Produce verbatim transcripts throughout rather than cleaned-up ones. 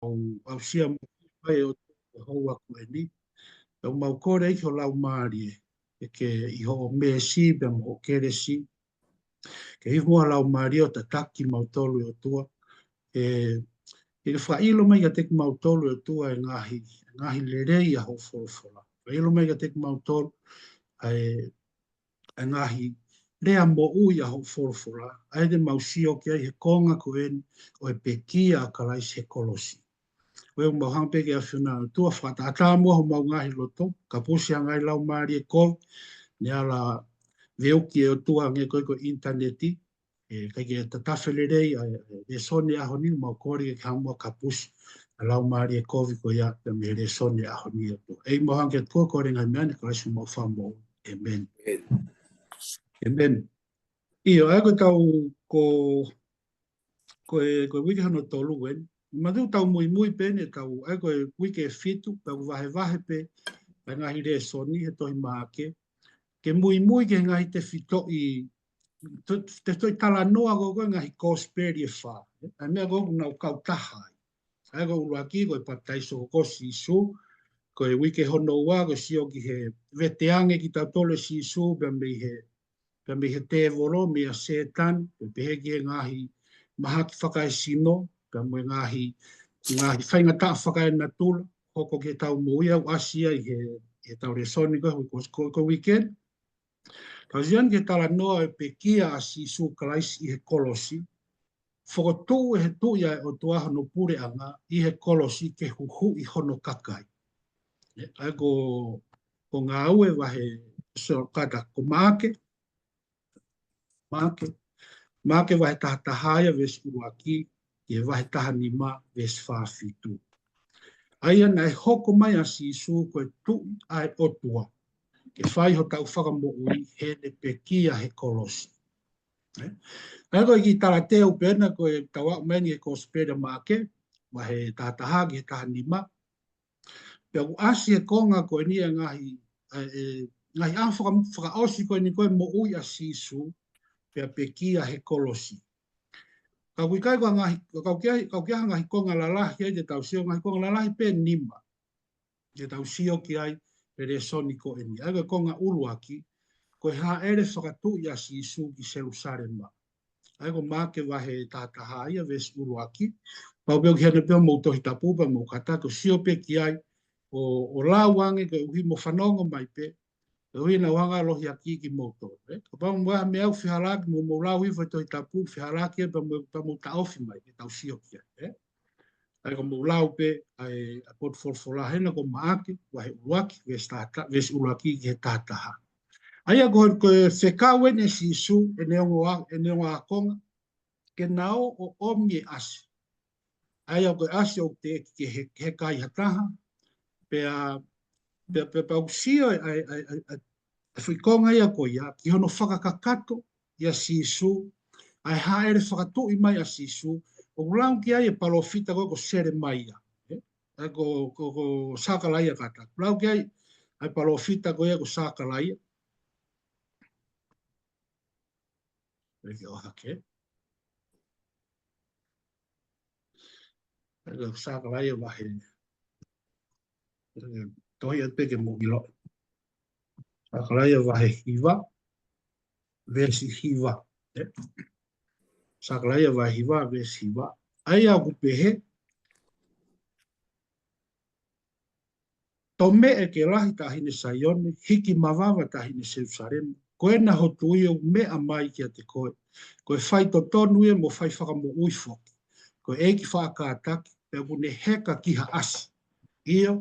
ʻoku aʻusia mai ʻe ʻOtua ʻa e houa ko eni. Pea ʻoku mau kole ʻEiki ho Laumālie, ʻEiki, ʻi hoʻo meesi pea mo hoʻo kelesi, ke hifo muʻa ho Laumālie ʻo tataki kimautolu ʻe ʻOtua. ʻE, ʻe fakaʻilo mai kiate kimautolu ʻe ʻOtua e ngaahi, ngaahi lelei ʻa hoʻo folofola. Fakaʻilo mai kiate kimautolu ʻa e, e ngaahi lea moʻui ʻa hoʻo folofola, ʻa ia te mau sio ki ai he konga ko eni ʻo e pekia ʻa Kalaisi he kolosi. Ko ia ʻoku mau hanga pē ki he ʻAfiona ʻOtua, fakatātā muʻa homau ngaahi loto, kapusi ʻa e ngaahi laumālie kovi, ne ala veuki ʻe ʻOtua hangē ko e ko e ʻinitaneti, ʻe, ʻikai ke tatafe lelei ʻa e, e, lēsoni ʻaho ni, mau kole ke ke hanga muʻa kapusi ʻa e laumālie kovi ko ia, pea mei he lēsoni ʻaho ni ʻOtua. ʻEiki mau hanga ki he ʻOtua, kole ngaahi meʻa ni, Kalaisi homau Fakamoʻui. ʻĒmeni. ʻĒmeni. ʻIo, ʻa ia ko ʻetau, ko, ko e, ko e uike hono tolu eni. Manatu ʻoku tau muimui pē eni ʻetau, ʻa ia ko e uike ʻe fitu, pea ʻoku vahevahe pē ʻa e ngaahi lēsoni he tohi Maʻake. Ke muimui ki he ngaahi tefitoʻi, to-, tefitoʻi talanoa ko ē ʻo e ngaahi kosipeli ʻe fā. ʻA e meʻa ko ē ʻoku nau kautaha ai. ʻA ia ko e ʻuluaki ko e papitaiso ko ē ʻo Sīsū, ko e uike hono ua ko e sio ki he veteange kitautolu ʻe Sīsū pea mei he, pea mei he tēvolo, meia Sētane, pea pehē ki he ngaahi mahaki fakaesino, pea mo e ngaahi, ngaahi faingataʻa fakaenatula, hoko ki heʻetau moʻui, ʻoku ʻasi ia ʻi he, ʻi heʻetau lēsoni ko ē, ko, ko, ko e uike ni. Tau sio eni ki he talanoa ʻo e pekia ʻa Sīsū Kalaisi ʻi he kolosi, fokotuʻu ʻe he Tuʻi ʻa e ʻOtua hono puleʻanga ʻi he kolosi ke huhuʻi hono kakai. ʻA ia ko, ko Ngāue vahe, so, kātaki, ko Maʻake, Maʻake, Maʻake vahe taha taha ia veesi ʻuluaki, ki he vahe taha nima veesi fā fitu. ʻA ia naʻe hoko mai ʻa Sīsū ko e Tuʻi ʻa e ʻOtua, ke fai hotau fakamoʻui heʻene pekia he kolosi. ʻE? ʻA ia ko e kiʻi talateu pē ena ko ʻetau aʻu mai eni ki he kosipeli ʻa Maʻake, vahe taha taha ki he taha nima. Pea ʻoku ʻasi he konga ko eni ʻa e ngaahi, ʻa e, ʻa e ngaahi ʻaho faka-, fakaʻosi ko eni ko ē ʻo e moʻui ʻa Sīsū, pea pekia he kolosi. Ka ʻoku ʻikai ko e ngaahi, ka ʻoku ʻikai, ka ʻoku ʻikai ha ngaahi konga lalahi ai te tau sio, ngaahi konga lalahi pē ʻe nima te tau sio ki ai he lēsoni ko eni. ʻA ia ko e konga ʻuluaki, ko e hāʻele fakatuʻi ʻa Sīsū ki Selūsalema. ʻA ia ko Maʻake vahe taha taha ia veesi ʻuluaki. Pau pē ʻoku ʻi heni pē homou Tohi Tapu pea mou kātaki ʻo sio pē ki ai, ʻo, ʻo lau ange koeʻuhi mo fanongo mai pē, koeʻuhi naʻa ku hanga ʻo lohiakiʻi kimoutolu, ē? Kapau ʻoku ʻi ai ha meʻa ʻoku fehālaaki, mou, mou lau hifo e Tohi Tapu, fehālaaki ia pea mou, pea mou taʻofi mai ke tau sio ki ai, ē? ʻA ia ko e mou lau pē ʻa e, ʻa e potu folofola hena ko Maʻake, vahe ʻuluaki, veesi taha taha, veesi ʻuluaki ki he taha taha. ʻA ia ko, ko e fekau eni ʻe Sīsū ʻene ongo ā-, ʻene ongo ākonga, ke na ō ʻo ʻomi e ʻasi. ʻA ia ko e ʻasi ʻoku teʻeki ke he-, heka ai ha taha, pea, pea, pea, pea ʻoku sio ʻa e, ʻa e, ʻa e, ʻa e, ʻa e foʻi konga ia ko ia, ki hono fakakakato ʻia Sīsū, ʻa e hāʻele fakatuʻi mai ʻa Sīsū, ʻoku lau ki ai e palōfita ko ē ko Selemaia, ē? ʻA ia ko, ko, ko Sakalaia kātaki. Lau ki ai ʻa e palōfita ko ia ko Sakalaia. Pea ke ʻohake. ʻA ia ko Sakalaia vahe. Tohi atu pē ke mou ʻilo. Sakalaia vahe hiva, veesi hiva. Ē? Sakalaia vahe hiva, veesi hiva. ʻA ia ʻoku pehē, Tō meʻe ke lahi, Taʻahine Saione, hiki mavava, Taʻahine Selūsalema. Ko ena ho tui ʻoku meʻa mai kiate koe, ko e faitotonu ia mo e fai fakamoʻui foki. Ko e ʻeiki faʻa kātaki, pea ʻoku ne heka ki ha ʻasi. ʻIo,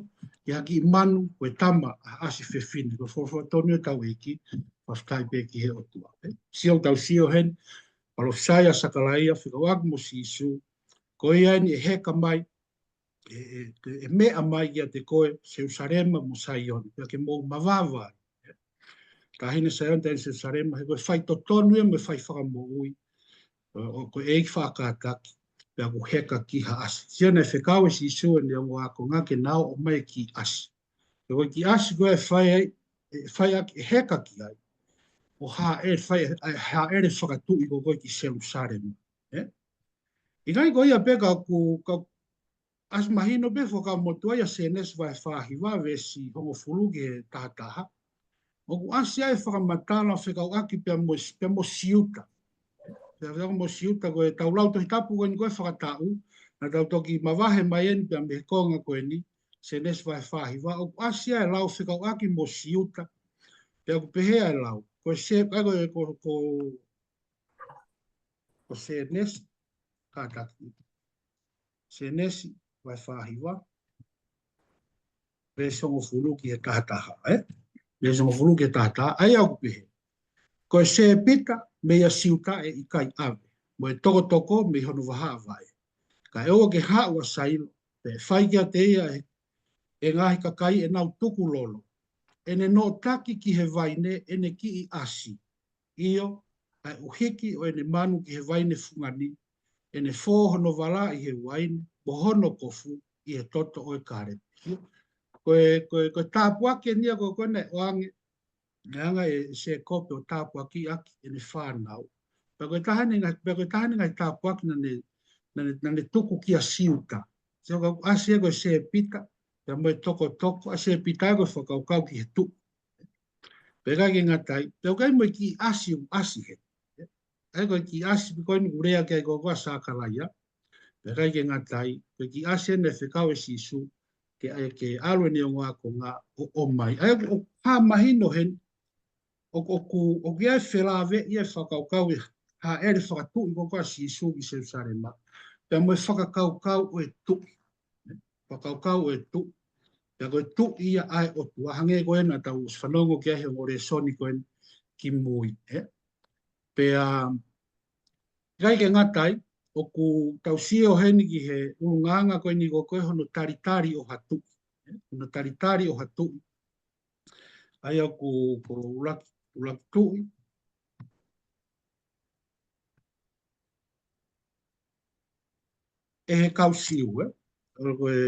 ki ha kiʻi manu, ko e tama ʻa ha ʻasi fefine. Ko e folofola tonu ia ʻa hotau ʻEiki, fakafetaʻi pē ki he ʻOtua. Ē? Sio ʻoku tau sio heni, palōfisai ʻa Sakalaia, fekauʻaki mo Sīsū, ko ia eni ʻe heka mai, ʻe, ʻe, ʻe meʻa mai kiate koe, Selūsalema mo Saione, pea ke mou mavava ai. Taʻahine Saione, Taʻahine Selūsalema, he ko e faitotonu ia mo e fai fakamoʻui, ʻo, ʻo, ko e ʻeiki faʻa kātaki, pea ʻoku heka ki ha ʻasi. Sio naʻe fekau ʻe Sīsū ʻene ongo ākonga ke na ō ʻo ʻomai e kiʻi ʻasi. He ko e kiʻi ʻasi ko ē ʻe fai ai, ʻe fai ʻaki, ʻe heka ki ai, ʻo hāʻele, fai, ʻe hāʻele fakatuʻi ko ē ki Selūsalema. Ē? ʻIkai ko ia pē ka ʻoku, ka ʻasi mahino pē Fuakava Motuʻa ia Sēnesi vahe fā hiva veesi hongofulu ki he taha taha. ʻOku ʻasi ai e fakamatala fekauʻaki pea mo, pea mo Siuta. Pea fekauʻaki mo Siuta ko e tau lau Tohi Tapu ko eni ko e fakataʻu, naʻa tau toki mavahe mai eni pea mei he konga ko eni, Sēnesi vahe fā hiva, ʻoku ʻasi ai e lau fekauʻaki mo Siuta. Pea ʻoku pehē ai e lau. Ko e se, ai ko e, ko, ko, ko Sēnesi, kātaki. Sēnesi, vahe fā hiva. Veesi hongofulu ki he taha taha, ē? Veesi hongofulu ki he taha taha, ʻa ia ʻoku pehē. Ko e sēpita, meia Siuta ʻe ʻikai ʻave, mo e tokotoko mei hono vahaʻa vaʻe. Kae ʻoua ke haʻu ʻa Sailo, pea ʻe fai kiate ia ʻe, ʻe he ngaahi kakai ʻenau tukulolo. ʻEne noʻotaki ki he vaine, ʻene kiʻi ʻasi. ʻIo, ʻa e ʻuhiki ʻo ʻene manu ki he vaine fungani, ʻene fō hono vala ʻi he uaine, mo hono kofu ʻi he toto ʻo e kālepi. Ko e, ko e, ko e tāpuaki eni ia ko, ko ena ʻoange, ʻe anga ʻe Sēkope ʻo tāpuakiʻaki ʻene fānau. Pea ko e taha eni ngaahi, pea ko e taha eni ngaahi tāpuaki naʻa ne, naʻa ne, naʻa ne tuku kia Siuta. Sio ka ʻasi ia ko e sēpita, pea mo e tokotoko, ʻa e sēpita ko e fakakaukau ki he tuʻi. Pea ʻikai ke ngata ai, pea ʻoku ʻi ai mo e kiʻi ʻasi ʻoku ʻasi heni. ʻA ia ko e kiʻi ʻasi pē ko eni ʻoku lea ki ai ko, ko ʻa Sakalaia. Pea ʻikai ke ngata ai, ko e kiʻi ʻasi eni naʻe fekau ʻe Sīsū, ke ʻai ke ʻalu ʻene ongo ākonga ʻo ʻomai. ʻA ia ʻoku hā mahino heni, ʻoku, ʻoku, ʻoku ʻi ai e felāveʻi e fakakaukau ʻi he hāʻele fakatuʻi ko, ko ʻa Sīsū ki Selūsalema. Pea mo e fakakaukau ʻo e tuʻi. Fakakaukau ʻo e tuʻi. Pea ko e tuʻi ia ʻa e ʻOtua, hangē ko ena naʻa tau ʻosi fanongo ki ai he ongo lēsoni ko eni kimui, ē? Pea, ʻikai ke ngata ai, ʻoku tau sio heni ki he ʻulungaanga ko eni ko, ko e hono talitali ʻo ha tuʻi, ē? Hono talitali ʻo ha tuʻi. ʻA ia ʻoku, ko ʻUluaki, ʻUluaki Tuʻi. ʻE he kau Siu, ē? ʻA ia ko e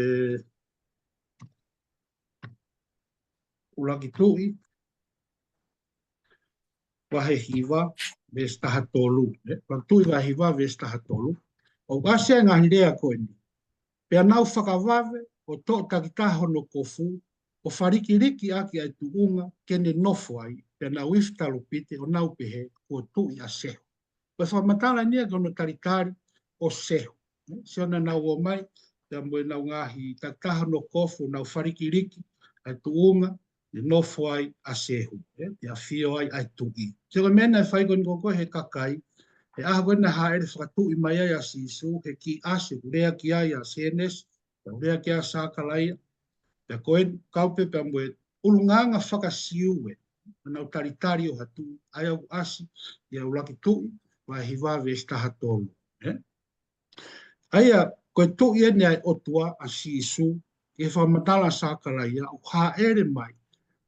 ʻUluaki Tuʻi, vahe hiva, veesi taha tolu, ē? ʻUluaki Tuʻi vahe hiva, veesi taha tolu. ʻOku ʻasi ai e ngaahi lea ko eni. Pea nau fakavave, ʻo toʻo takitaha hono kofu, ʻo falikilikiʻaki ʻa e tuʻunga, ke ne nofo ai, pea nau ifi talupite, ʻo nau pehē, ko e tuʻi ʻa Sehu. Ko e fakamatala eni ia ki hono talitali ʻo Sehu. Sio naʻa nau ō mai, pea mo ʻenau ngaahi takitaha hono kofu, nau falikiliki ʻa e tuʻunga, ne nofo ai ʻa Sehu, ē, ʻe ʻafio ai ʻa e tuʻi. Sio ko e meʻa naʻe fai ko eni ko, ko e he kakai, he ʻaho ko ē naʻe hāʻele fakatuʻi mai ai ʻa Sīsū, he kiʻi ʻasi ʻoku lea ki ai ʻa Sēnesi, pea ʻoku lea ki ai ʻa Sakalaia, pea ko e kau pē pea mo e ʻulungaanga faka-Siu ē, ʻenau talitali ʻo ha tuʻi, ʻa ia ʻoku ʻasi ia ʻUluaki Tuʻi, vahe hiva veesi taha tolu, ē? ʻA ia, ko e tuʻi eni ʻa e ʻOtua ʻa Sīsū, ʻi he fakamatala ʻa Sakalaia, ʻoku hāʻele mai.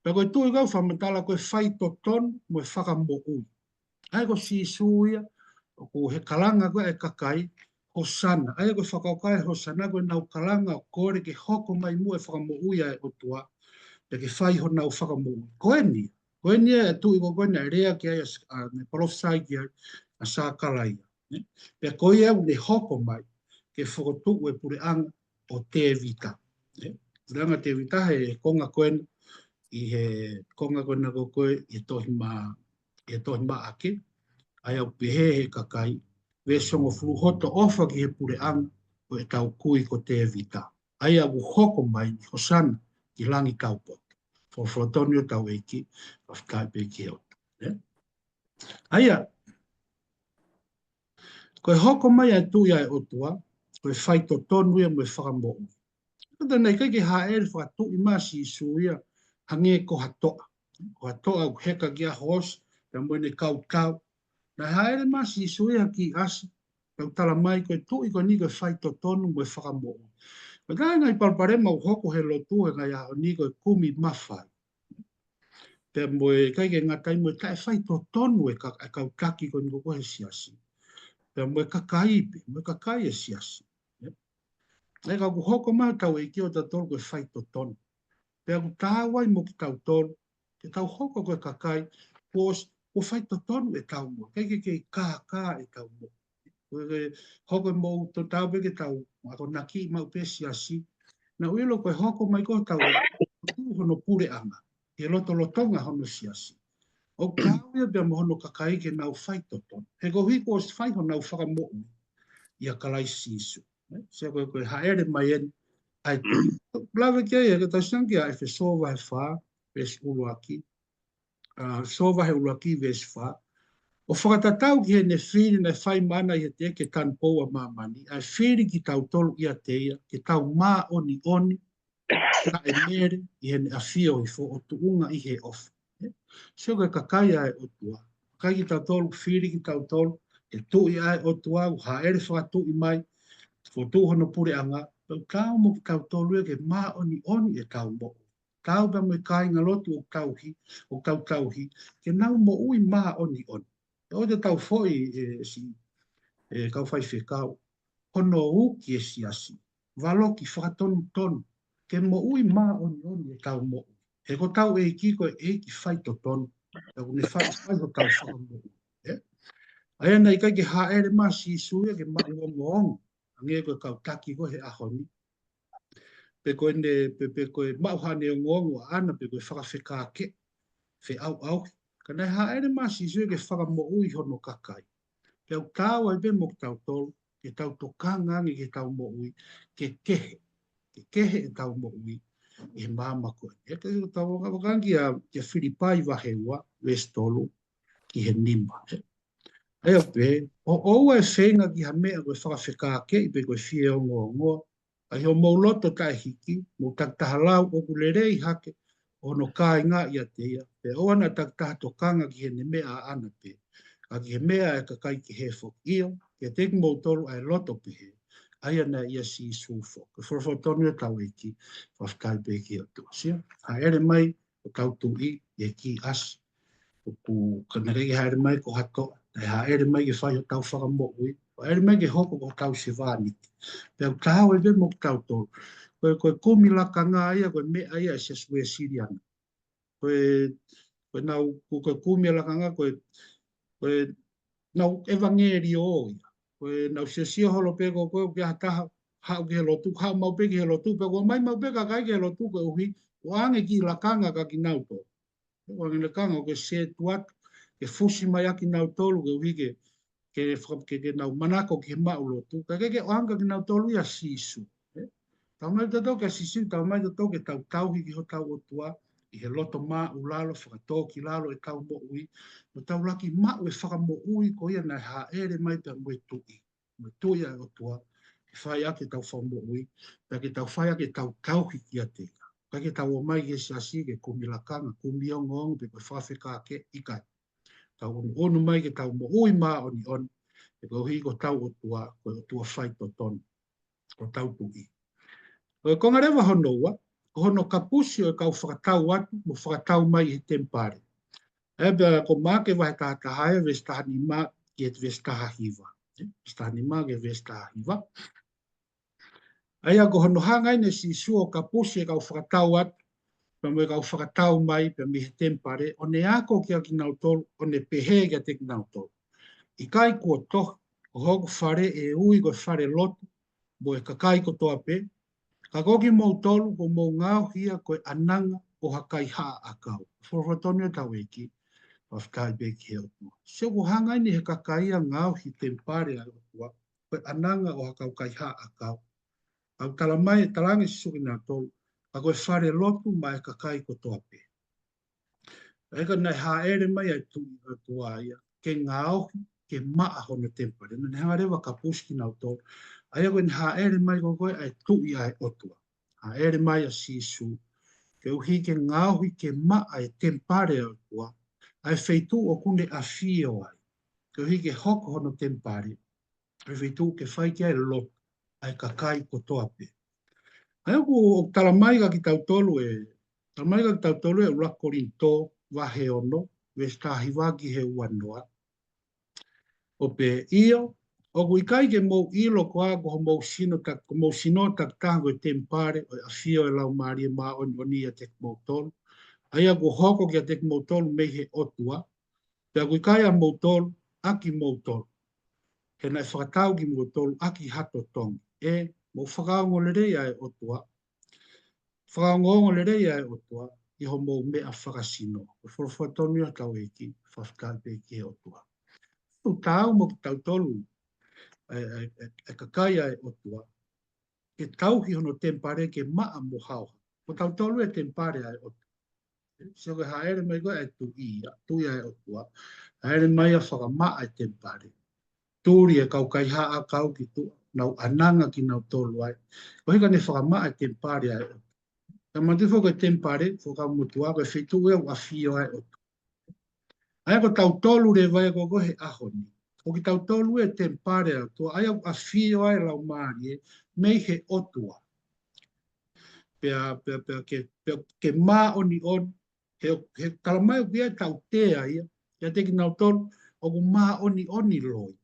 Pea ko e tuʻi ʻoku fakamatala ko e faitotonu mo e fakamoʻui. ʻA ia ko Sīsū ia, ʻoku he kalanga ko ē ʻa e kakai, Hosana. ʻA ia ko e fakakaukau ʻa e Hosana ko ʻenau kalanga ʻo kole ke hoko mai muʻa e fakamoʻui ʻa e ʻOtua, pea ke fai honau fakamoʻui. Ko eni, ko eni e tuʻi ko, ko eni naʻe lea ki ai ʻa, ʻa, naʻe palofisai ki ai ʻa Sakalaia. Ē? Pea ko ia ʻoku ne hoko mai ke fokotuʻu e puleʻanga ʻo Tēvita. Ē? Puleʻanga ʻo Tēvita he konga ko eni, ʻi he konga ko ena ko, ko ē, ʻi he tohi Ma-, ʻi he tohi Maʻake, ʻa ia ʻoku pehē he kakai, veesi hongofulu, hoto ʻofa ki he puleʻanga ʻo ʻetau kui ko Tēvita. ʻA ia ʻoku hoko mai ni Hosana ki langi taupotu. Folofola tonu ʻo hotau ʻEiki, fakafetaʻi pē ki he ʻOtua. Ē? ʻA ia, ko e hoko mai ʻa e tuʻi ʻa e ʻOtua, ko e faitotonu ia mo e fakamoʻui. Ka naʻe ʻikai ke hāʻele fakatuʻi mai ʻa Sīsū ia, hangē ko ha toʻa. Ko ha toʻa ʻoku heka ki ʻaho ʻosi, pea mo ʻene kau tau. Naʻe hāʻele mai ʻa Sīsū ia ha kiʻi ʻasi, pea ʻoku tala mai ko e tuʻi ko eni ko e faitotonu mo e fakamoʻui. Ko e taha e ngaahi palopalema ʻoku hoko he lotu he ngaahi ʻaho ni ko e kumi mafai. Pea mo e ʻikai ke ngata ai mo e taʻefaitotonu e ka-, e kau taki ko eni ko, ko ē he siasi. Pea mo e kakai pē, mo e kakai e siasi. Ē? ʻA ia ka ʻoku hoko mai hotau ʻEiki ʻo tautolu ko e faitotonu. Pea ʻoku taau ai mo kitautolu, ke tau hoko ko e kakai, kuo s-, kuo faitotonu ʻetau moʻui. ʻIkai ke kei kākā ʻetau moʻui. Ko e, ko e hoko e moʻui, ʻoku taau pē ke tau akonaki maʻu pē siasi, naʻa ku ʻilo ko e hoko mai ko ē ʻo tau ʻo tuʻu hono puleʻanga, ʻi he lotolotonga hono siasi, ʻoku kau ia pea mo hono kakai ke nau fai totonu. He koeʻuhi kuo ʻosi fai honau fakamoʻui ʻia Kalaisi Sīsū. Ē, sio ko e, ko e hāʻele mai eni ʻa e Tuʻi. Lave ki ai, ʻe ka tau sio ange ki he ʻEfesō vahe fā, veesi ʻuluaki. ʻA, ʻEfesō vahe uluaki veesi fā. ʻO fakatatau ki heʻene fili naʻe fai maʻana ʻi he teʻeki ke tanupou ʻa māmani, ʻa e fili kitautolu ʻiate ia, ke tau māʻoniʻoni, taʻemele, ʻi heʻene ʻafio hifo ʻo tuʻunga ʻi he ʻofa. Ē? Sio ko e kakai ʻa e ʻOtua. Kakai kitautolu, fili kitautolu, ʻe Tuʻi ʻa e ʻOtua, ʻoku hāʻele fakatuʻi mai, fokotuʻu hono puleʻanga, pea ʻoku taau mo kitautolu ia ke māʻoniʻoni ʻetau moʻui. Taau pea mo e kāingalotu ʻoku tauhi, ʻoku tau tauhi, ke nau moʻui māʻoniʻoni. ʻOua te tau foʻi, ʻe, si, ʻe, kau faifekau, hono uki e siasi, valoki fakatonutonu, ke moʻui māʻoniʻoni ʻetau moʻui. He ko hotau ʻEiki ko e ʻEiki faitotonu, pea ʻoku ne fai, fai hotau fakamoʻui. Ē? ʻA ia naʻe ʻikai ke hāʻele mai ʻa Sīsū ia ke maʻu ongoongo, hangē ko e kau taki ko ē he ʻaho ni. Pe ko ʻene, pe, pe ko e maʻu haʻane ongoongo ʻaʻana, pe ko e fakafekākeʻi, feʻauʻauhi. Ka naʻe hāʻele mai ʻa Sīsū ia ke fakamoʻui hono kakai. Pea ʻoku taau ai pē mo kitautolu, ke tau tokanga ange ki heʻetau moʻui, ke kehe, ke kehe ʻetau moʻui ʻi he māmani ko eni. ʻE ka tau vakavakanga kia, kia Filipai vahe ua, veesi tolu ki he nima. ʻA ia pē, ʻo ʻoua ʻe feinga ki ha meʻa ko e fakafekākeʻi pe ko e fie ongoongoa, ʻa ia ʻi homou loto taʻehiki, mou takitaha lau ʻoku lelei hake ʻa hono kāinga ʻiate ia, pea ʻoua naʻa takitaha tokanga ki heʻene meʻa ʻaʻana pē, ka ki he meʻa ʻa e kakai kehe foki. ʻIo, kiate kimoutolu ʻa e loto pehē, ʻa ia naʻe ʻia Sīsū foki. Ko e folofola tonu ʻa hotau ʻEiki, fakafetaʻi pē ki he ʻOtua. Sio, hāʻele mai, ko hotau Tuʻi, ʻi he kiʻi ʻasi. ʻOku ʻikai ke hāʻele mai ko ha toʻa, naʻe hāʻele mai ke fai hotau fakamoʻui, hāʻele mai ke hoko ko hotau sevāniti. Pea ʻoku taau ai pē mo kitautolu. Ko e, ko e kumi lakanga ia, ko e meʻa ia ʻa e Siasi Uēsiliana. Ko e, ko e nau, ko, ko e kumi lakanga, ko e, ko e nau ʻevangeliō ia. Ko e nau siosio holo pē ko, ko e, ke ha taha, haʻu ki he lotu, haʻu maʻu pē ki he lotu, pea ʻomai maʻu pē kakai ki he lotu koeʻuhi, ʻoange kiʻi lakanga kia kinautolu. ʻOange lakanga ʻo ke sētuata, ke fusi mai ʻa kinautolu koeʻuhi ke, ke faka-, ke, ke nau manako ki he maʻu lotu, ka ke, ke ʻoange kia kinautolu ʻia Sīsū. Ē? Talamai ʻe he tohi kia Sīsū, talamai ʻe he tohi ke tau tauhi ki hotau ʻOtua, ʻi he loto māʻulalo, fakatōkilalo ʻetau moʻui, mo tau laki maʻu e fakamoʻui ko ia naʻe hāʻele mai pea mo e Tuʻi. Mo e Tuʻi ʻa e ʻOtua, ke fai ʻaki ʻetau fakamoʻui, pea ke tau fai ʻaki ʻetau tauhi kiate ia. ʻIkai ke tau ō mai ki he siasi ke kumi lakanga, kumi ongoongo, pe ko e fakafekākeʻi, ʻikai. Tau ʻunuʻunu mai ke tau moʻui māʻoniʻoni, he koeʻuhi ko hotau ʻOtua, ko e ʻOtua faitotonu, ko hotau Tuʻi. Ko e konga leva hono ua, ko hono kapusi ʻo e kau fakatau atu, mo fakatau mai he temipale. ʻE pea ko Maʻake vahe taha taha ē, veesi taha nima ki he veesi taha hiva. Ē, veesi taha nima ki he veesi taha hiva. ʻA ia ko hono hanga eni ʻe Sīsū ʻo kapusi e kau fakatau atu, pea mo e kau fakatau mai, pea mei he temipale, ʻo ne ako kia kinautolu, ʻo ne pehē kiate kinautolu. ʻIkai kuo tohi, ko hoku fale ʻe ui ko e fale lotu, mo e kakai kotoa pē, ka ko kimoutolu kuo mou ngaohi ia ko e ʻananga ʻo ha kaihaʻa ʻakau. Folofola tonu ʻa hotau ʻEiki, fakafetaʻi pē ki he ʻOtua. Sio, kuo hanga eni ʻe he kakai ia ʻo ngaohi temipale ʻa e ʻOtua ko e ʻananga ʻo ha kau kaihaʻa ʻakau. ʻOku talamai, talaange ʻe Sīsū kia kinautolu, ka ko e fale lotu maʻa e kakai kotoa pē. ʻA ia ka naʻe hāʻele mai ʻa e Tuʻi ʻOtua ia, ke ngaohi, ke maʻa hono temipale. Naʻa ne hanga leva ʻo kapusi kinautolu. ʻA ia ko ʻene hāʻele mai ko ē ʻa e Tuʻi ʻa e ʻOtua. Hāʻele mai ʻa Sīsū, koeʻuhi ke ngaohi, ke maʻa e temipale ʻa e ʻOtua. ʻA e feituʻu ʻoku ne ʻafio ai. Koeʻuhi ke hoko hono temipale ko e feituʻu ke fai ki ai e lotu ʻa e kakai kotoa pē. ʻA ia ʻoku, ʻoku talamai kia kitautolu ē, talamai kia kitautolu ʻe ʻuluaki Kolinitō vahe ono, veesi taha hiva ki he ua noa. ʻO pehē, ʻio, ʻoku ʻikai ke mou ʻilo koā ko homou sino tak-, ko homou sino takitaha ko e temipale ʻo e ʻafio ʻa e Laumālie Māʻoniʻoni ʻiate kimoutolu, ʻa ia kuo hoko kiate kimoutolu mei he ʻOtua, pea ʻoku ʻikai ʻamoutolu, ʻa kimoutolu. He naʻe fakatau kimoutolu ʻaki ha totongi. ʻE, Mou fakaongo lelei ʻa e ʻOtua. Fakaongoongo lelei ʻa e ʻOtua ʻi hoʻomou meʻa fakasino. Ko e folofola tonu ia ʻa hotau ʻEiki, fakafetaʻi pē ki he ʻOtua. ʻOku taau mo kitautolu, ʻa e, ʻa e, ʻa e, ʻa e kakai ʻa e ʻOtua, ke tauhi hono temipale ke maʻa mo haohaoa. Ko tautolu e temipale ʻa e ʻOtua. Sio ko e hāʻele mai ko ē ʻa e tuʻi ia, tuʻi ʻa e ʻOtua. Hāʻele mai ʻo fakamaʻa e temipale. Tuli e kau kaihaʻa ʻakau ki tuʻa, nau ʻananga kinautolu ai. Koeʻuhi ka ne fakamaʻa e temipale ʻa e ʻOtua. Ka manatuʻi foki ko e temipale, foʻi kau motuʻa, ko e feituʻu ia ʻoku ʻafio ai e ʻOtua. ʻA ia ko tautolu leva ia ko ē he ʻaho ni, ko kitautolu e temipale ʻa e ʻOtua, ʻa ia ʻoku ʻafio ai e Laumālie mei he ʻOtua. Pea, pea, pea ke, pea ke māʻoniʻoni, he, he talamai ʻoku ʻi ai e tautea ia, ʻiate kinautolu ʻoku māʻoniʻoni loi.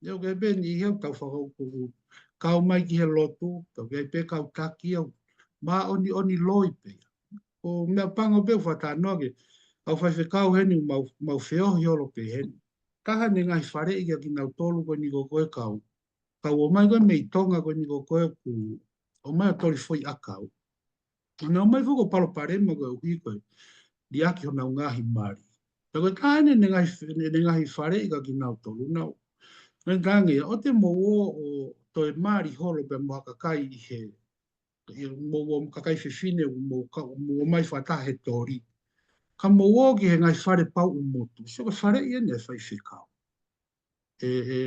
Ia ʻoku ʻi ai pē niʻihi ʻoku tau fakakaukau ʻoku kau mai ki he lotu, ʻoku ʻi ai pē kau taki ʻoku māʻoniʻoni loi pē ia. Ko e meʻapango pē ʻoku fakatalanoa ki ai ʻa e kau faifekau heni, mau, mau feohi holo pē heni. Taha ʻene ngaahi faleʻi kia kinautolu ko eni ko ē kau, kau ō mai ko ē mei Tonga ko eni ko ē ʻoku ō mai ʻo toli foʻi ʻakau. Naʻa nau ō mai foki ʻo palopalema koeʻuhi ko e liʻaki honau ngaahi mali. Pea ko e taha ʻene, ʻene ngaahi, ʻene ngaahi faleʻi kia kinautolu, nau, ʻene tangi ia, ʻoua te mou ō ʻo toe mali holo pē mo ha kakai ʻi he, ʻi he mou ō, kakai fefine, mou ka, mou ō mai fakataha he toli. Ka mou ō ki he ngaahi fale pauʻu motu. Sio ko e faleʻi ʻeni ʻa e faifekau. ʻE, ʻe,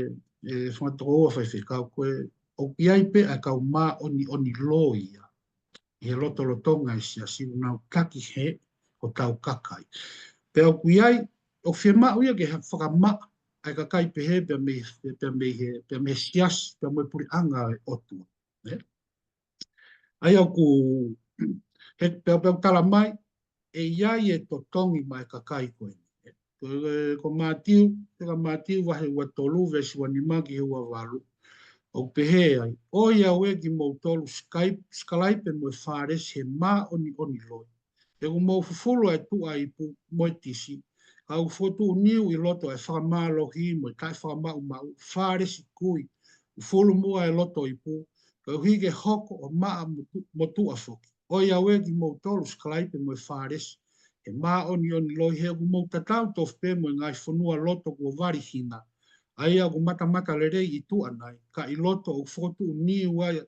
ʻe fanga tokoua faifekau ko ē, ʻoku ʻi ai pē ʻa e kau māʻoniʻoni loi ia ʻi he lotolotonga ʻo e siasi ʻoku nau taki he hotau kakai. Pea ʻoku ʻi ai, ʻoku fiemaʻu ia ke ha-, fakamaʻa ʻa e kakai pehē pea mei, pea mei he, pea mei he siasi, pea mo e puleʻanga ʻo e ʻOtua. Nē? ʻA ia ʻoku, he, pea, pea talamai, ʻe ʻi ai e totongi maʻa e kakai ko eni. Ko, ko Mātiu, pea ko Mātiu vahe ua tolu, veesi ua nima ki he ua valu. ʻOku pehē ai, ʻoi au ē kimoutolu Skype, Skype mo e Fālesi he māʻoniʻoni loi. He ʻoku mou fufulu ʻa e tuʻa ipu mo e tisi, ka ʻoku fokotuʻu niu ʻi loto ʻa e fakamālohi mo e taʻefakamaʻumaʻu, Fālesi kui, ʻoku fufulu muʻa e loto ipu, koeʻuhi ke hoko ʻo maʻa mo tu-, mo tuʻa foki. ʻOi au ē kimoutolu Skype mo e Fālesi, he māʻoniʻoni loi, he ʻoku mou tatau tofu pē mo e ngaahi fonualoto kuo vali hina, ʻa ia ʻoku matamata lelei ʻi tuʻa nai, ka ʻi loto ʻoku fokotuʻu niu ai,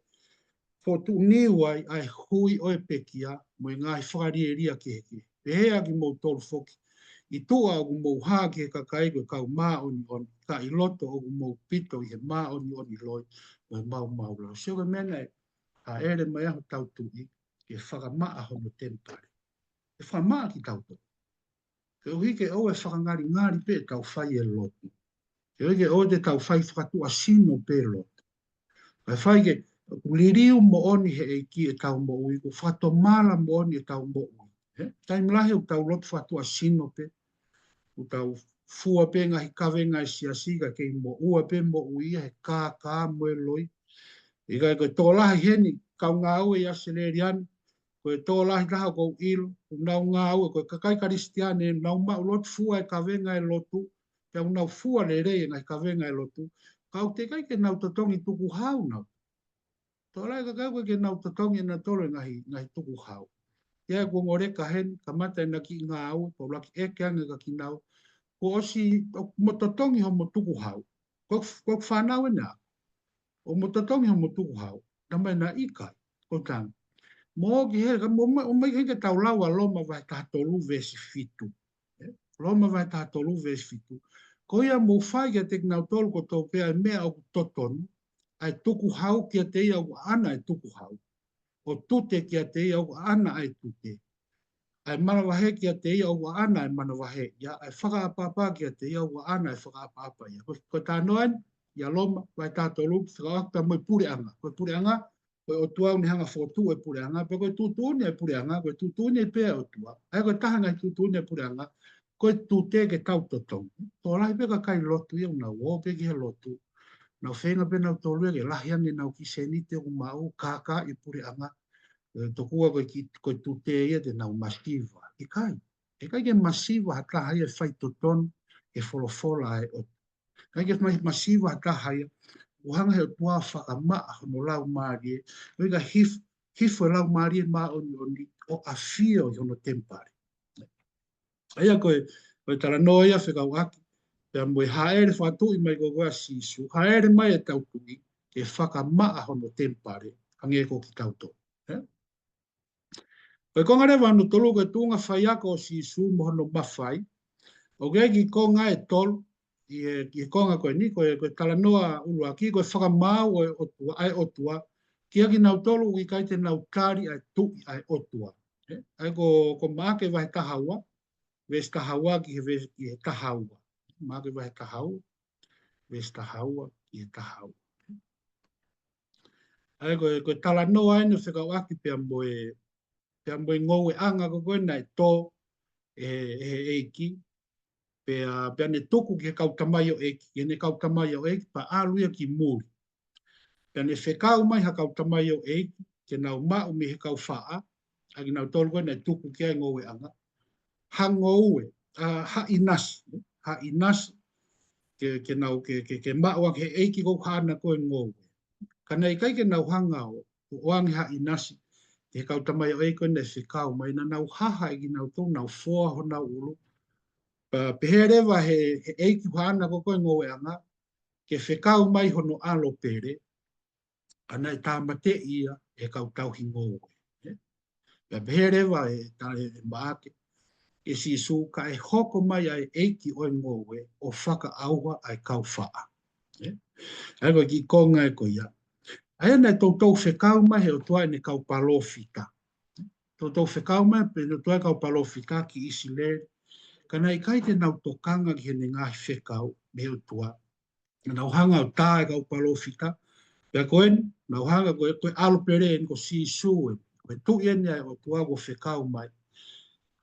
fokotuʻu niu ai ʻa e hui ʻo e pekia mo e ngaahi fakalielia kehekehe. Pehē ʻa kimoutolu foki, ʻi tuʻa ʻoku mou hā ki he kakai ko e kau māʻoniʻoni, ka ʻi loto ʻoku mou pito ʻi he māʻoniʻoni loi mo e maumau lau. Sio ko e meʻa naʻe hāʻele mai ai hotau tuʻi ke fakamaʻa hono temipale. ʻE fakamaʻa kitautolu. Koeʻuhi ke ʻoua ʻe fakangalingali pē ʻetau fai e lotu. Koeʻuhi ke ʻoua te tau fai fakatuʻasino pē lotu. Kae fai ke, ʻoku liliu moʻoni he ʻEiki ʻetau moʻui, ʻoku fakatomala moʻoni ʻetau moʻui. He? Taimi lahi ʻoku tau lotu fakatuʻasino pē. ʻOku tau fua pē ngaahi kavenga ʻa e siasi ka kei moʻua pē moʻui ia he kākā mo e loi. ʻIkai ko e tokolahi heni, kau ngāue ʻi ʻAositelēlia ni, ko e tokolahi taha ʻoku ou ʻilo, ʻoku nau ngāue, ko e kakai Kalisitiane, nau maʻu lotu fua e kavenga e lotu, pea ʻoku nau fua lelei e ngaahi kavenga e lotu, ka ʻoku teʻeki ai ke nau totongi tukuhau nau. Tokolahi kakai ʻoku ʻikai ke nau totongi ʻe nautolu e ngaahi, ngaahi tukuhau. ʻI ai ʻoku ngoleka heni, kamata ʻena kiʻi ngāue, pea ʻuluaki ʻeke ange kia kinaua, kuo ʻosi, ʻo, mo totongi homo tukuhau. Ko, ko e fānau ena. ʻOku mo totongi homo tukuhau. Talamai naʻe ʻikai. Ko e taha. Mou ō ki hē, ka mou ō mai, ō mai ki hē ke tau lau ʻa Loma vahe taha tolu veesi fitu. Ē? Loma vahe taha tolu veesi fitu. Ko ia mou fai kiate kinautolu kotoa pē ʻa e meʻa ʻoku totonu, ʻa e tukuhau kiate ia ʻoku ʻaʻana ʻa e tukuhau, ʻo tute kiate ia ʻoku ʻaʻana ʻa e tute, ʻa e manavahē kiate ia ʻoku ʻaʻana ʻa e manavahē ia, ʻa e fakaʻapaʻapa kiate ia ʻoku ʻaʻana ʻa e fakaʻapaʻapa ia. Ko, ko e talanoa eni ʻia Loma vahe taha tolu, fekauʻaki pea mo e puleʻanga. Ko e puleʻanga, ko e ʻOtua ʻoku ne hanga ʻo fokotuʻu e puleʻanga, pea ko e tuʻutuʻuni e puleʻanga, ko e tuʻutuʻuni pē ʻa e ʻOtua. ʻA ia ko e taha e ngaahi tuʻutuʻuni e puleʻanga, ko e tute ke tau totongi. Tokolahi pē kakai lotu ia ʻoku nau ō pē ki he lotu, nau feinga pē nautolu ia ke lahi ange ʻenau kiʻi sēniti ʻoku maʻu, kākaaʻi e puleʻanga. Ē, tokua ko e ki-, ko e tute ia te nau masiva. ʻIkai. ʻIkai ke masiva ha taha ia ʻe faitotonu he folofola ʻa e ʻOtua. ʻIkai ke ma-, masiva ha taha ia ʻoku ʻoku hanga he ʻOtua ʻo fakamaʻa hono laumālie, ʻo ʻikai hif-, hifo e Laumālie Māʻoniʻoni ʻo ʻafio ʻi hono temipale. ʻA ia ko e, ko e talanoa ia fekauʻaki pea mo e hāʻele fakatuʻi mai ko ē ʻa Sīsū, hāʻele mai e tau tuʻi ke fakamaʻa hono temipale, hangē ko kitautolu. Ē? Ko e konga leva hono tolu ko e tuʻunga faiako ʻo Sīsū mo hono mafai. ʻOku ʻi ai e kiʻi konga ʻe tolu, ʻi he, ʻi he konga ko eni, ko e, ko e talanoa ʻuluaki, ko e fakamaau ʻo e ʻOtua, ʻa e ʻOtua, kiate kinautolu ʻoku ʻikai te nau tali ʻa e tuʻi ʻa e ʻOtua. Ē? ʻA ia ko, ko Maʻake vahe taha ua, veesi taha ua ki he veesi, ki he taha ua. Maʻake vahe taha ua, veesi taha ua ki he taha ua. ʻA ia ko e, ko e talanoa eni ʻoku fekauʻaki pea mo e, pea mo e ngoueʻanga ko ē naʻe tō ʻe, ʻe he ʻEiki, pea, pea ne tuku ki he kau tamaioʻeiki, ki heʻene kau tamaioʻeiki, pea ʻalu ia ki muli. Pea ne fekau mai ha kau tamaioʻeiki, ke nau maʻu mei he kau faʻa, ʻa kinautolu ko ē naʻe tuku ki ai e ngoueʻanga, ha ngoue, ʻa, ha ʻinasi, ha ʻinasi, ke, ke nau, ke, ke, ke maʻu ʻaki he ʻeiki ko ē ʻoku haʻana ko ē e ngoue. Ka naʻe ʻikai ke nau hanga ʻo, ʻo ʻoange ha ʻinasi ki he kau tamaioʻeiki ko ē naʻe fekau mai, naʻa nau haha ʻe kinautolu, nau foa honau ʻulu. Pea pehē leva he, he ʻeiki ʻoku haʻana ko ē e ngoueʻanga, ke fekau mai hono ʻAlo pele, ka naʻe tāmateʻi ia ʻe he kau tauhi ngoue. Ē? Pea pehē leva ʻe, tā ʻe Maʻake kia Sīsū, ka ʻe hoko mai ʻa e ʻeiki ʻo e ngoue ʻo fakaʻauha ʻa e kau faʻa. Ē? ʻA ia ko e kiʻi konga ē ko ia. ʻA ia naʻe toutou fekau mai he ʻOtua ʻene kau palōfita. Toutou fekau mai pē ʻe he ʻOtua e kau palōfita ki ʻIsileli. Ka naʻe ʻikai te nau tokanga ki heʻene ngaahi fekau mei he ʻOtua. Naʻa nau hanga ʻo tā e kau palōfita. Pea ko eni, naʻa nau hanga ko e, ko e ʻAlo pele eni ko Sīsū eni. Ko e tuʻi eni ʻa e ʻOtua kuo fekau mai.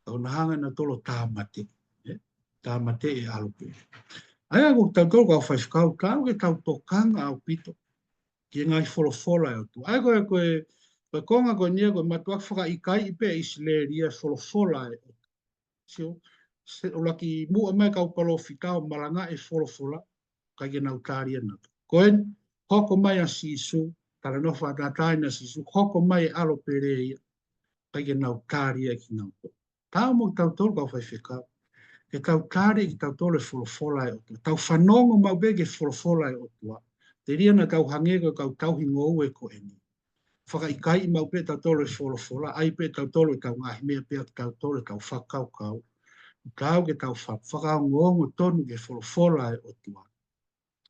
Ka naʻa nau hanga ʻe nautolu ʻo tāmateʻi. Ē? Tāmateʻi e ʻAlo pele. ʻA ia ko kitautolu kau faifekau, taau ke tau tokanga ʻaupito ki he ngaahi folofola ʻa e ʻOtua. ʻA ia ko e, ko e, ko e konga ko eni ia ko e mātuʻaki fakaʻikaiʻi pē ʻe ʻIsileli ia e folofola ʻa e ʻOtua. Sio, se ʻuluaki muʻa mai e kau palōfita ʻo malangaʻi e folofola, ʻikai ke nau tali ʻe nautolu. Ko eni, hoko mai ʻa Sīsū, talanoa fakatātā eni ʻa Sīsū, hoko mai e ʻAlo pele ia, ʻikai ke nau tali ʻe kinautolu. Taau mo kitautolu kau faifekau, ke tau tali ʻe kitautolu e folofola ʻa e ʻOtua. Tau fanongo maʻu pē ki he folofola ʻa e ʻOtua. Telia naʻa tau hangē ko e kau tauhi ngoue ko eni. Fakaʻikaiʻi maʻu pē ʻe tautolu e folofola, ʻai pē ʻe tautolu ʻetau ngaahi meʻa pē ʻa kitautolu ʻetau fakakaukau. Taau ke tau fa-, fakaongoongo tonu ki he folofola ʻa e ʻOtua.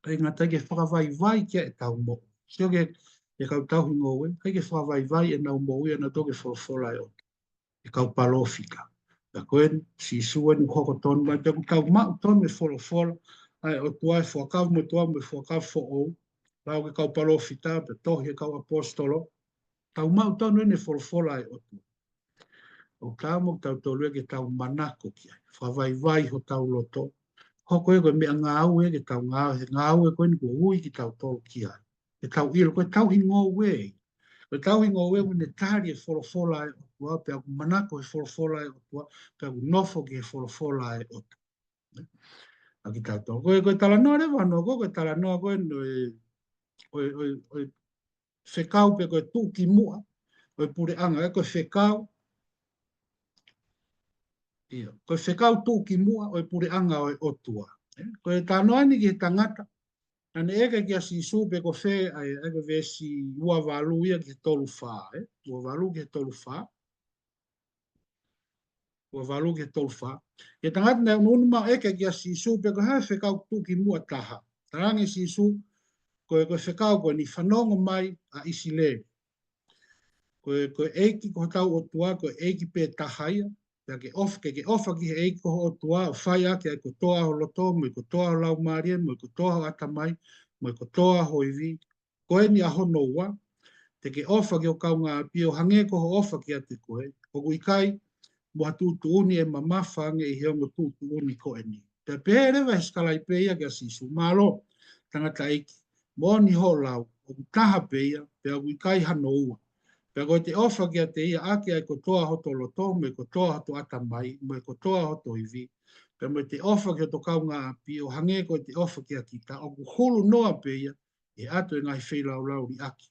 ʻIkai ngata ai ke fakavaivai ki ai ʻetau moʻui. Sio ki he, ki he kau tauhi ngoue, ʻikai ke fakavaivai ʻenau moʻui ʻanautolu ki he folofola ʻa e ʻOtua. E kau palōfita. Pea ko eni, Sīsū eni ʻoku hoko tonu mai, pea ʻoku tau maʻu tonu e folofola ʻa e ʻOtua, e Fuakava Motuʻa mo e Fuakava Foʻou. Lau ki he kau palōfita, pea tohi ʻa e kau ʻaposetolo. Tau maʻu tonu eni e folofola ʻa e ʻOtua. ʻOku taau mo kitautolu ia ke tau manako ki ai. Fakavaivai hotau loto. Hoko ia ko e meʻangāue ke tau ngāue, he ngāue ko eni kuo ui kitautolu ki ai. Ke tau ʻilo, ko e tauhi ngoue. Ko e tauhi ngoue ʻoku ne tali e folofola ʻa e ʻOtua, pea ʻoku manako he folofola ʻa e ʻOtua, pea ʻoku nofo ki he folofola ʻa e ʻOtua. ʻA kitautolu. Ko e, ko e talanoa leva hono hoko, ko e talanoa ko ē ʻo e, ʻo e, ʻo e, ʻo e fekau pe ko e tuʻukimuʻa ʻo e puleʻanga, ē, ko e fekau, ʻio, ko e fekau tuʻukimuʻa ʻo e puleʻanga ʻo e ʻOtua. Ē, ko e talanoa eni ki he tangata naʻa ne ʻeke kia Sīsū pe ko fē, ʻa e, ʻa e ko e veesi ua valu ia ki he tolu fā, ē? Ua valu ki he tolu fā. Ua valu ki he tolu fā. Ki he tangata naʻe ʻunuʻunu maʻu ʻeke kia Sīsū pe ko e hā e fekau tuʻukimuʻa taha. Talaange ʻe Sīsū, ko e, ko e fekau ko eni, fanongo mai ʻa ʻIsileli. Ko e, ko e ʻEiki ko hotau ʻOtua, ko e ʻEiki pē taha ia. Pea ke ʻofa, ke, ke ʻofa ki he ʻEiki ko ho ʻOtua, ʻo fai ʻaki ʻa e kotoa ho loto, mo e kotoa ho laumālie, mo e kotoa ho ʻatamai, mo e kotoa ho ivi. Ko eni ʻa hono ua, te ke ʻofa ki ho kaungāʻapi ʻo hangē ko hoʻo ʻofa kiate koe. ʻOku ʻikai mo ha tuʻutuʻuni ʻe mamafa ange ʻi he ongo tuʻutuʻuni ko eni. Pea pehē leva ʻe he sikalaipe ia kia Sīsū, mālō, tangataʻeiki, moʻoni hoʻo lau, ʻoku taha pē ia, pea ʻoku ʻikai hano ua. Pea ko ʻete ʻofa kiate ia ʻaki ʻa e kotoa hoto loto, mo e kotoa hoto ʻatamai, mo e kotoa hoto ivi. Pea mo ʻete ʻofa ki hoto kaungāʻapi, ʻo hangē ko ʻete ʻofa kia kita, ʻoku hulu noa pē ia, ʻE ʻatu e ngaahi feilaulau liʻaki,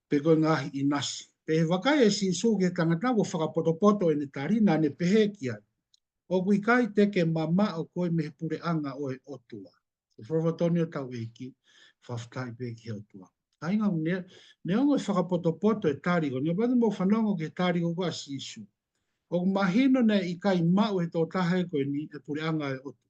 pe ko e ngaahi ʻinasi. Pea ʻi he vakai ʻe Sīsū ki he tangata kuo fakapotopoto ʻene tali, naʻa ne pehē ki ai, ʻOku ʻikai te ke mamaʻo koe mei he puleʻanga ʻo e ʻOtua. Ko e folofola tonu ia ʻa hotau ʻEiki, fakafetaʻi pē ki he ʻOtua. Kāinga, ne, neongo e fakapotopoto e tali ko eni, kapau te mou fanongo ki he tali ko ē ʻa Sīsū, ʻoku mahino naʻe ʻikai maʻu ʻe he tokotaha ko eni e puleʻanga ʻo e ʻOtua.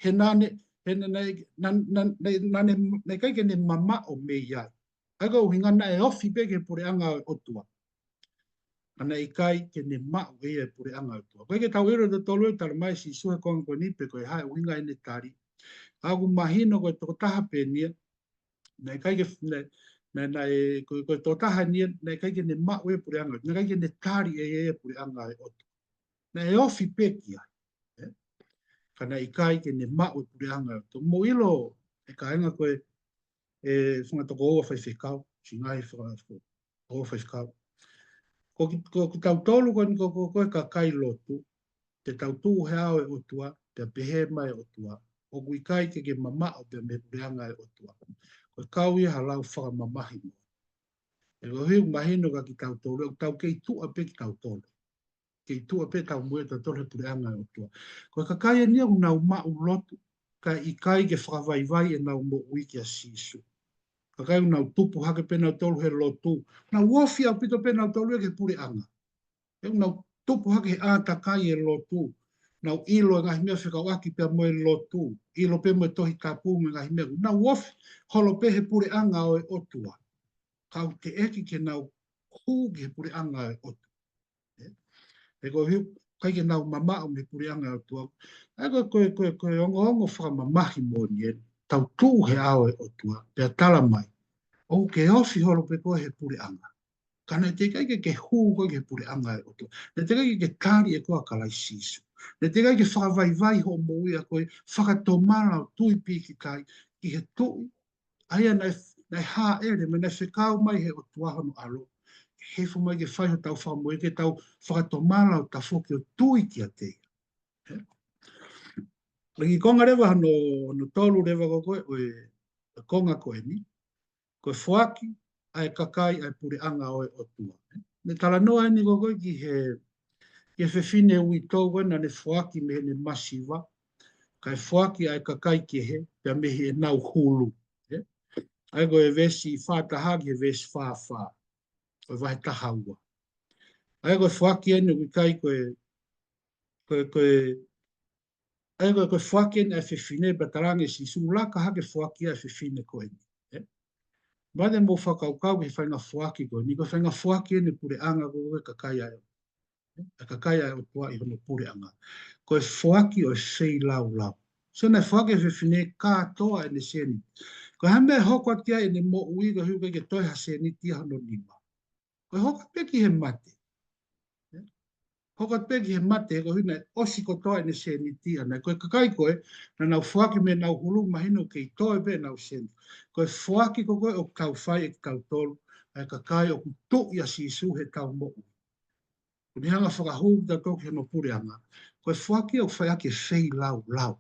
He naʻa ne, he naʻa ne, naʻa, naʻa, naʻa, naʻa ne, naʻe ʻikai ke ne mamaʻo mei ai. ʻA ia ko e ʻuhinga naʻe ofi pē ki he puleʻanga ʻo e ʻOtua. Ka naʻe ʻikai ke ne maʻu ʻe ia e puleʻanga ʻo e ʻOtua. Ko e ke tau ʻilo ʻe tautolu e tala mai ʻe Sīsū he konga ko eni pe ko e hā e ʻuhinga ʻene tali. ʻOku mahino ko e tokotaha pē eni ia, naʻe ʻikai ke, naʻe, naʻe, naʻe, ko, ko e tokotaha eni ia, naʻe ʻikai ke ne maʻu e puleʻanga, naʻe ʻikai ke ne tali ʻe ia e puleʻanga ʻo e ʻOtua. Naʻe ofi pē ki ai. ʻE? Ka naʻe ʻikai ke ne maʻu e puleʻanga ʻo e ʻOtua. Mou ʻilo, ʻe kāinga, ko e, ʻe fanga tokoua faifekau, siʻi ngaahi fanga tokoua faifekau. Ko ki, ko, ko tautolu ko eni ko, ko, ko e kakai lotu, te tau tuʻu he ʻao ʻo e ʻOtua, pea pehē mai e ʻOtua, ʻOku ʻikai ke ke mamaʻo pē mei he puleʻanga ʻo e ʻOtua. Ko e kau ia ha lau fakamamahi moʻoni. He ko e ʻuhi ʻoku mahino kia kitautolu, ʻoku tau kei tuʻa pē kitautolu. Kei tuʻa pē ʻetau moʻui ʻatautolu he puleʻanga ʻo e ʻOtua. Ko e kakai eni ia ʻoku nau maʻu lotu, kae ʻikai ke fakavaivai ʻenau moʻui kia Sīsū. Kakai ʻoku nau tupu hake pē nautolu he lotu. Nau ofi ʻaupito pē nautolu ia ki he puleʻanga. ʻOku nau tupu hake he ʻātakai e lotu. Nau ʻilo e ngaahi meʻa fekauʻaki pea mo e lotu. ʻIlo pē mo e Tohi Tapu mo e ngaahi meʻa. Nau ofi holo pē he puleʻanga ʻo e ʻOtua. Ka ʻoku teʻeki ke nau hū ki he puleʻanga ʻo e ʻOtua. ʻE? He ko e ʻuhi ʻoku ʻikai ke nau mamaʻo mei he puleʻanga ʻo e ʻOtua. ʻA ia ko e, ko e, ko e, ko e ongoongo fakamamahi moʻoni eni. Tau tuʻu he ʻao ʻo e ʻOtua. Pea tala mai, ʻOku ke ofi holo pē koe he puleʻanga. Ka naʻe teʻeki ai ke ke hū koe ki he puleʻanga ʻo e ʻOtua. Naʻe teʻeki ai ke ke tali ʻe koe ʻa Kalaisi Sīsū. Naʻe teʻeki ai ke fakavaivai hoʻo moʻui ʻa koe, fakatomala ʻo tui pīkitai ki he Tuʻi. ʻA ia naʻe, naʻe hāʻele mai, naʻe fekau mai he ʻOtua hono ʻAlo. Ke hifo mai ke fai hotau fakamoʻui, ke tau fakatomala ʻo tafoki ʻo tui kiate ia. Ē? ʻA ia ko e konga leva hono, hono tolu leva ko ē ʻo e, e konga ko eni. Ko e foaki ʻa e kakai ʻa e puleʻanga ʻo e ʻOtua. Naʻe talanoa eni ko ē ki he, ki he fefine uitou ko ē naʻa ne foaki mei heʻene masiva, kae foaki ʻa e kakai kehe, pea mei heʻenau hulu. Ē? ʻA ia ko e veesi fā taha ki he veesi fā fā. Ko e vahe taha ua. ʻA ia ko e foaki eni ʻoku ʻikai ko e, ko e, ko e, ʻA ia ko e, ko e foaki eni ʻa e fefine pea talaange ʻe Sīsū laka hake foaki ʻa e fefine ko eni. Ē? Mou fakakaukau ki he faʻahinga foaki ko eni, ko e faʻahinga foaki eni puleʻanga ko e kakai ʻa e, ʻa e kakai ʻa e ʻOtua ʻi hono puleʻanga. Ko e foaki ʻo e feilaulau. So naʻe foaki e fefine kātoa ʻene sēniti. Ko e hā e meʻa ʻe hoko atu ki ai ʻene moʻui ko e ʻuhi ʻoku ʻikai ke toe ha sēniti ʻi hono nima. Ko e hoko pē ki he mate. Hoko pē ki he mate, ko e ʻuhi naʻe ʻosi kotoa ʻene sēniti ʻana. Ko e kakai ko ē, naʻa nau foaki mei heʻenau hulu mahino kei toe pē ʻenau sēniti. Ko e foaki ko ē ʻoku tau fai ʻe kitautolu, ʻa e kakai ʻoku tuʻu ʻia Sīsū heʻetau moʻui. Ko ʻene hanga fakahū kitautolu ki hono puleʻanga. Ko e foaki ʻoku fai ʻaki e feilaulau.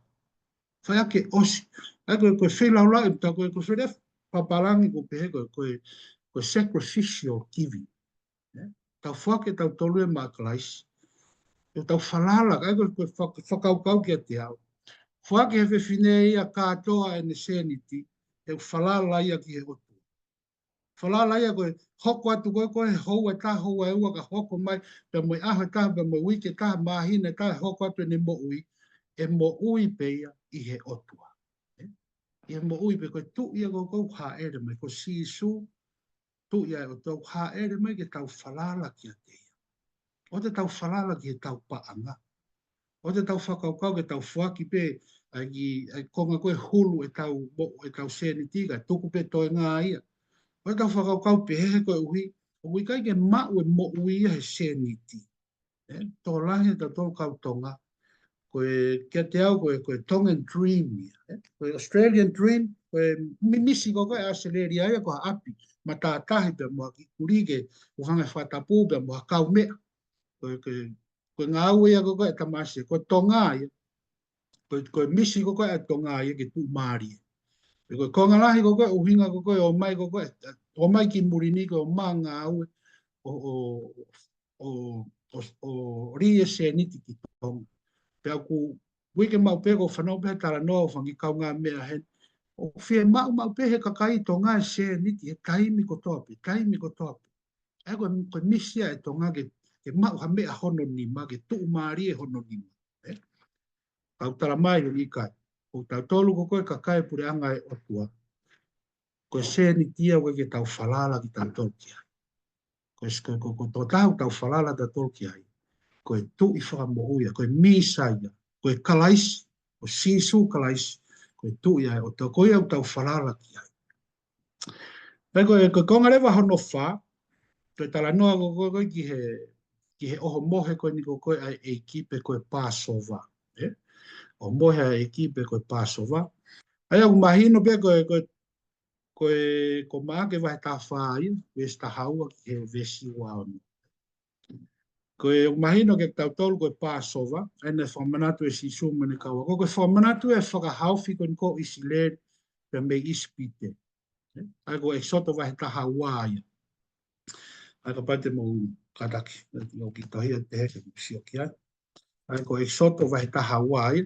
Fai ʻaki e ʻosi. ʻA ia ko e, ko e feilaulau ʻe tau ko e, ko e fele papālangi ko e pehē ko e, ko e, ko e sacrificial giving. Ē? Tau foaki ʻe tautolu ia maʻa Kalaisi. ʻE tau falala, ʻa ia ko e, ko e fak-, fakakaukau kiate au. Foaki he fefine ia kātoa ʻene sēniti, ʻe falala ia ki he ʻOtua. Falala ia ko e hoko atu ko ē, ko e houa ʻe taha, houa ʻe ua ka hoko mai, pea mo e ʻaho ʻe taha, pea mo e uike ʻe taha, māhina ʻe taha, hoko atu ʻene moʻui, ʻe moʻui pē ia ʻi he ʻOtua. Ē? ʻI he moʻui pē ko e Tuʻi ia ko ē ʻoku hāʻele mai, ko Sīsū, Tuʻi ʻa e ʻOtua ʻoku hāʻele mai ke tau falala kiate ia. ʻOua te tau falala ki heʻetau paʻanga. ʻOua te tau fakakaukau ke tau foaki pē ʻa e, ʻa e konga ko ē hulu ʻetau mo-, ʻetau sēniti kae tuku pē toenga ia. ʻOua te tau fakakaukau pehē he ko e ʻuhi, ʻoku ʻikai ke maʻu e moʻui ia he sēniti. Ē, tokolahi ʻetau tau kau Tonga. Ko e kiate au ko e, ko e Tongan dream ia. Ē, ko e Australian dream, ko e mimisi ko ē ʻa ʻAositelēlia ia ko ha ʻapi. Matātahi pea mo ha kiʻi kulī ke ʻuhinga fakatapu pea mo ha kaumeʻa. Ko e, ko e, ko e ngāue ia ko ē ʻa e tamasiʻi, ko Tonga ia. Ko e, ko e misi ko ē ʻa Tonga ia ke tuʻumālie. Ko e konga lahi ko ē, ʻuhinga ko ē ʻo e ō mai ko ē, ʻo e ō mai ki muli ni ko e ō mai ngāue ʻo, ʻo, ʻo, ʻo, ʻo lī e sēniti ki Tonga. Pea ʻoku uike maʻu pē ko e fanongo pē he talanoa ʻo e fanga kiʻi kaungāmeʻa heni, ʻoku fiemaʻu maʻu pē he kakai Tonga e sēniti he taimi kotoa pē, taimi kotoa pē. ʻA ia ko e, ko e misi ia ʻa e Tonga ke, ke maʻu ha meʻa hono nima, ke tuʻumālie hono nima. ʻE? Kau tala mai ʻoku ʻikai. Ko tautolu ko ē ko e kakai puleʻanga ʻo e ʻOtua, ko e sēniti ia ʻoku ʻikai ke tau falala kitautolu ki ai. Ko e, ko e, ko e, ko e tokotaha ʻoku tau falala tautolu ki ai, ko e Tuʻi Fakamoʻui ia, ko e Mīsaia, ko e Kalaisi, ko Sīsū Kalaisi, ko e Tuʻi ia ʻo e ʻOtua, ko ia ʻoku tau falala ki ai. Pea ko e, ko e konga leva hono fā, ko e talanoa ko ē, ko ē, ko ē ki he, ki he ʻohomohe ko eni ko ē ʻa e ʻEiki pe ko e Pāsova. ʻE? ʻOhomohe ʻa e ʻEiki pe ko e Pāsova. ʻA ia ʻoku mahino pē ko e, ko e, ko e, ko Maʻake vahe taha fā ia, veesi taha ua ki he veesi ua ono. Ko e ʻoku mahino kiate kitautolu ko e Pāsova, ʻa ia naʻe fakamanatu ʻe Sīsū mo ʻene kau ako, ko e fakamanatu e fakahaofi ko eni ko ē ʻo ʻIsileli pea mei ʻIsipite. ʻA ia ko ʻEkisoto vahe taha ua ia. ʻA ia kapau te mou kātaki, ʻoku ou kiʻi tohi atu he ke sio ki ai. ʻA ia ko ʻEkisoto vahe taha ua ia.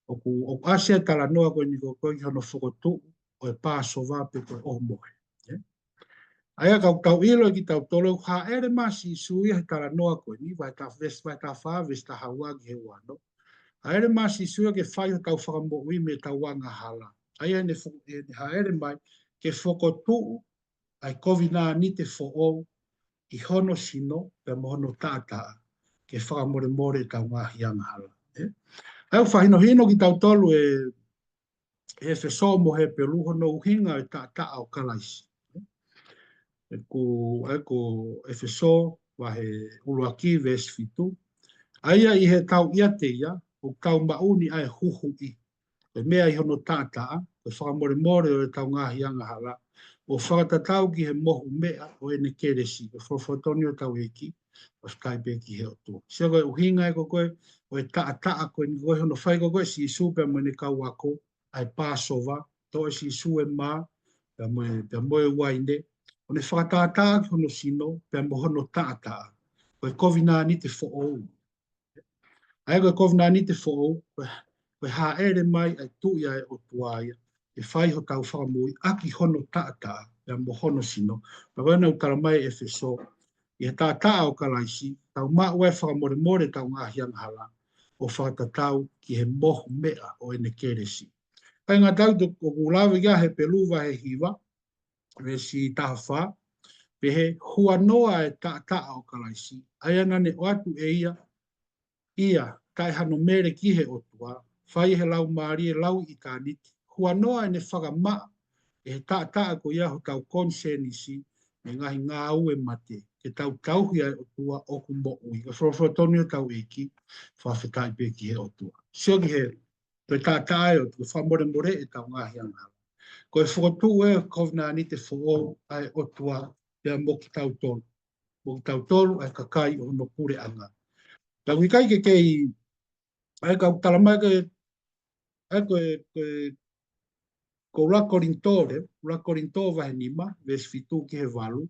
ʻOku, ʻoku ʻasi e talanoa ko eni ko ē ki hono fokotuʻu ʻo e Pāsova pe ko e ʻohomohe. ʻE? ʻA ia ka ʻoku tau ʻilo ʻe kitautolu ʻoku hāʻele mai ʻa Sīsū ia he talanoa ko eni, vahe taha, veesi, vahe taha fā, veesi taha ua ki he ua ono. Hāʻele mai ʻa Sīsū ia ke fai hotau fakamoʻui mei heʻetau angahala. ʻA ia ʻene fo-, ʻene hāʻele mai ke fokotuʻu ʻa e kovinānite foʻou ʻi hono sino pea mo hono taʻataʻa, ke fakamolemole ʻetau ngaahi angahala. ʻE? ʻA ia ʻoku fakahinohino kitautolu ʻe, ʻe ʻEfesō mo Hepelū hono ʻuhinga e taʻataʻa ʻo Kalaisi. ʻE? ʻA ia ko, ʻa ia ko ʻEfesō vahe ʻuluaki veesi fitu. ʻA ia ʻi heʻetau ʻiate ia, ʻoku tau maʻu ni ʻa e huhuʻi, ko e meʻa ʻi hono taʻataʻa, ko e fakamolemole ʻo ʻetau ngaahi angahala, ʻo fakatatau ki he mohu meʻa ʻo ʻene kelesi, ko e folofola tonu ʻa hotau ʻEiki, fakafetaʻi pē ki he ʻOtua. Sio ko e ʻuhinga ē ko ē, ʻo e taʻataʻa ko eni ko ē hono fai ko ē ʻe Sīsū pea mo ʻene kau ako, ʻa e Pāsova, toʻo ʻe Sīsū e mā, pea mo e, pea mo e uaine, ʻo ne fakatātā ki hono sino, pea mo hono taʻataʻa, ko e kovinānite foʻou. ʻA ia ko e kovinānite foʻou, ko e, ko e hāʻele mai ʻa e Tuʻi ʻa e ʻOtua ia, ʻe fai hotau fakamoʻui ʻaki hono taʻataʻa, pea mo hono sino. Pea ko ena ʻoku tala mai ʻe ʻEfesō, ʻi he taʻataʻa ʻo Kalaisi, tau maʻu ʻa e fakamolemole ʻetau ngaahi angahala, ʻo fakatatau ki he mohu meʻa ʻo ʻene kelesi. Kae ngata ai ʻoku lave ki ai Hepelū vahe hiva, veesi taha fā, pehē, huanoa e taʻataʻa ʻo Kalaisi, ʻa ia naʻa ne ʻoatu ʻe ia, ia, taʻe hano mele ki he ʻOtua, fai ʻe he Laumālie lau ʻitāniti, huanoa ʻene fakamaʻa ʻe he taʻataʻa ko ia hotau konisēnisi mei he ngaahi ngāue mate, ke tau tauhi ʻa e ʻOtua ʻoku moʻui. Ko e folofola tonu ʻa hotau ʻEiki, fakafetaʻi pē ki he ʻOtua. Sio ki he, ko e taʻataʻa ʻo e ʻOtua, fakamolemole ʻetau ngaahi angahala. Ko e fokotuʻu e kovinānite foʻou ʻa e ʻOtua, pea mo kitautolu. Mo kitautolu ʻa e kakai ʻo hono puleʻanga. Tau ʻikai ke kei, ʻa ia kau tala mai ke, ʻa ia ko e, ko e, ko ʻUluaki Kolinitō, ʻUluaki Kolinitō vahe nima, veesi fitu ki he valu.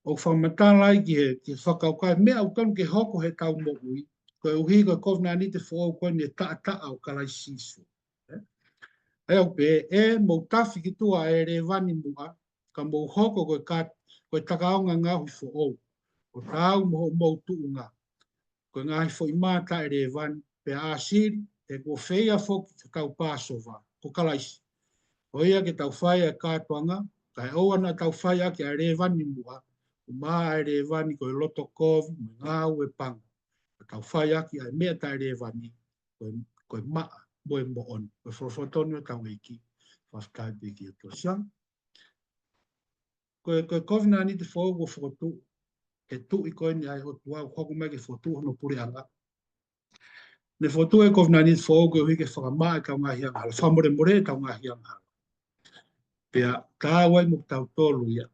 ʻOku fakamatala ai ki he, ki he fakakaukau, meʻa ʻoku totonu ke hoko heʻetau moʻui, koeʻuhi ko e kovinānite foʻou ko eni e taʻataʻa ʻo Kalaisi Sīsū. ʻE? ʻA ia ʻoku pehē, ʻe, mou tafi ki tuʻa ʻa e lēvani muʻa, ka mou hoko ko e ka-, ko e takaonga ngaohi foʻou, ʻo taau mo hoʻomou tuʻunga, ko e ngaahi foʻi mā taʻelēvani, pea ʻāsili, he kuo feia foki hotau Pāsova, ko Kalaisi. Ko ia ke tau fai ʻa e kātoanga, kae ʻoua naʻa tau fai ʻaki ʻa e lēvani muʻa, ʻo maʻa ʻa e lēvani ko e loto kovi, mo e ngāue pango. Ka tau fai ʻaki ʻa e meʻa taʻelēvani, ko e, ko e maʻa, mo e moʻoni, ko e folofola tonu ʻa hotau ʻEiki, fakafetaʻi pē ki he ʻOtua. Sio ange, ko e, ko e kovinānite foʻou kuo fokotuʻu, he Tuʻi ko eni ʻa e ʻOtua, ʻoku hoko mai ke fokotuʻu hono puleʻanga. Ne fokotuʻu e kovinānite foʻou koeʻuhi ke fakamaʻa ʻetau ngaahi angahala, fakamolemole ʻetau ngaahi angahala. Pea taau ai mo kitautolu ia,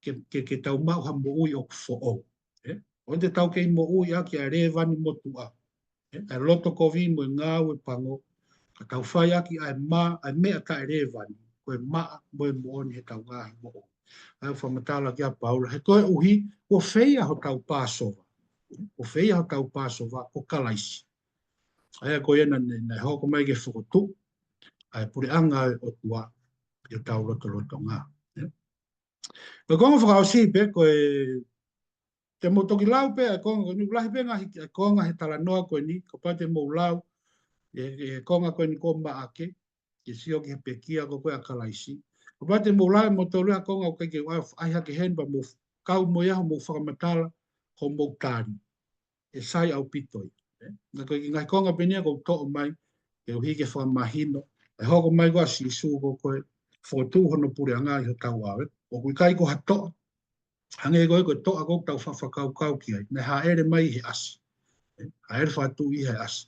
ke, ke, ke tau maʻu ha moʻui ʻoku foʻou. ʻE? ʻOua te tau kei moʻui ʻaki ʻa e lēvani motuʻa. ʻE? ʻA e loto kovi mo e ngāue pango. Ka tau fai ʻaki ʻa e mā, ʻa e meʻa taʻelēvani. ko e maʻa mo e moʻoni heʻetau ngaahi moʻui. ʻA ia ʻoku fakamatala ki ai ʻa Paula, he koeʻuhi, kuo feia hotau Pāsova. Kuo feia hotau Pāsova ʻo Kalaisi. ʻA ia ko ia naʻe, naʻe hoko mai ke fokotuʻu ʻa e puleʻanga ʻo e ʻOtua ʻi hotau lotolotonga. Ko e konga fakaʻosi pē, ko e, te mou toki lau pē ʻa e konga ko eni, lahi pē ngaahi, ʻa e konga he talanoa ko eni, kapau te mou lau, ʻe, ʻe konga ko eni ko Maʻake, ke sio ki he pekia ko ē ʻa Kalaisi. Kapau te mou lau ʻe moutolu ʻa e konga ʻoku ʻikai ke u ʻai, ʻai hake heni pea mou kau mo ia hoʻomou fakamatala, hoʻomou tali. ʻE sai ʻaupito ia. ʻE, naʻe ko e ngaahi konga pē eni ia ʻoku ou toʻo mai, koeʻuhi ke fakamahino. ʻE hoko mai ko ē ʻa Sīsū ko ē, fokotuʻu hono puleʻanga ʻi hotau ʻao. ʻOku ʻikai ko ha toʻa. Hangē ko ē ko e toʻa ʻoku tau fakakaukau ki ai. Naʻe hāʻele mai he ʻasi. ʻE, hāʻele fakatuʻi he ʻasi.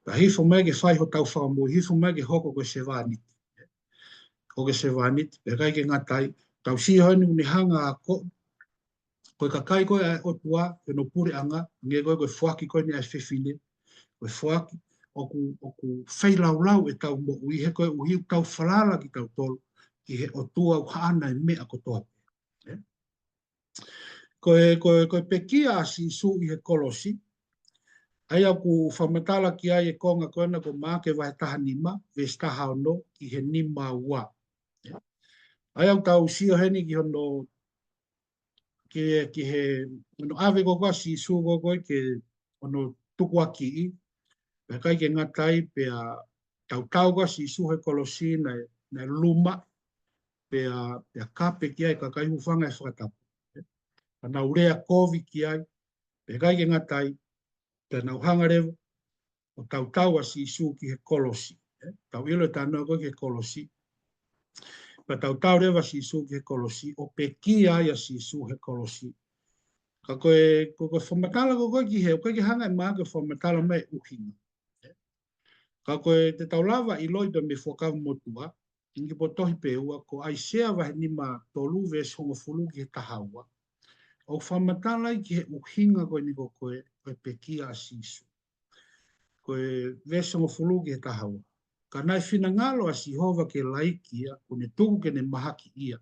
Pea hifo mai ke fai hotau fakamoʻui, hifo mai ke hoko ko e sevāniti. Ko e sevāniti, pea ʻikai ke ngata ai. Tau sio heni ʻoku ne hanga ʻo ako ko e kakai ko ē ʻa e ʻOtua, ko hono puleʻanga, hangē ko ē ko e foaki ko eni ʻa e fefine, ko e foaki, ʻoku, ʻoku feilaulau ʻetau moʻui he koeʻuhi ʻoku tau falala kitautolu ki he ʻOtua ʻoku ʻaʻana e meʻa kotoa pē. ʻE? Ko e, ko e, ko e pekia ʻa Sīsū ʻi he kolosi, ʻa ia ʻoku fakamatala ki ai e konga ko ena ko Maʻake vahe taha nima, veesi taha ono ki he nima ua. ʻE? ʻA ia ʻoku tau sio heni ki hono ki, ki he, hono ʻave ko ē ʻa Sīsū ko ē ke hono tukuakiʻi, pea ʻikai ke ngata ai pea tautau ko ē ʻa Sīsū he kolosi naʻe, naʻe luma, pea, pea kape ki ai e kakai hūfanga he fakatapu. Pea nau lea kovi ki ai, pea ʻikai ke ngata ai, pea nau hanga leva ʻo tautau ʻa Sīsū ki he kolosi. ʻE, tau ʻilo e talanoa ko ē ki he kolosi. Pea tautau leva ʻa Sīsū ki he kolosi, ʻo pekia ai ʻa Sīsū he kolosi. Ka ko e, ko, ko e fakamatala ko ē ki he, ʻoku ʻikai ke hanga ʻe Maʻake ʻo fakamatala mai e ʻuhinga. ʻE, ka ko e te tau lava ʻiloʻi pē mei he Fuakava Motuʻa, ʻi he kiʻi potohi pē ua, ko ʻAisea vahe nima tolu veesi hongofulu ki he taha ua. ʻOku fakamatala ai ki he ʻuhinga ko eni ko ē, ko e pekia ʻa Sīsū. Ko e veesi hongofulu ki he taha ua. Ka naʻe finangalo ʻa Sihova ke laiki ia, ʻo ne tuku ke ne mahaki ia.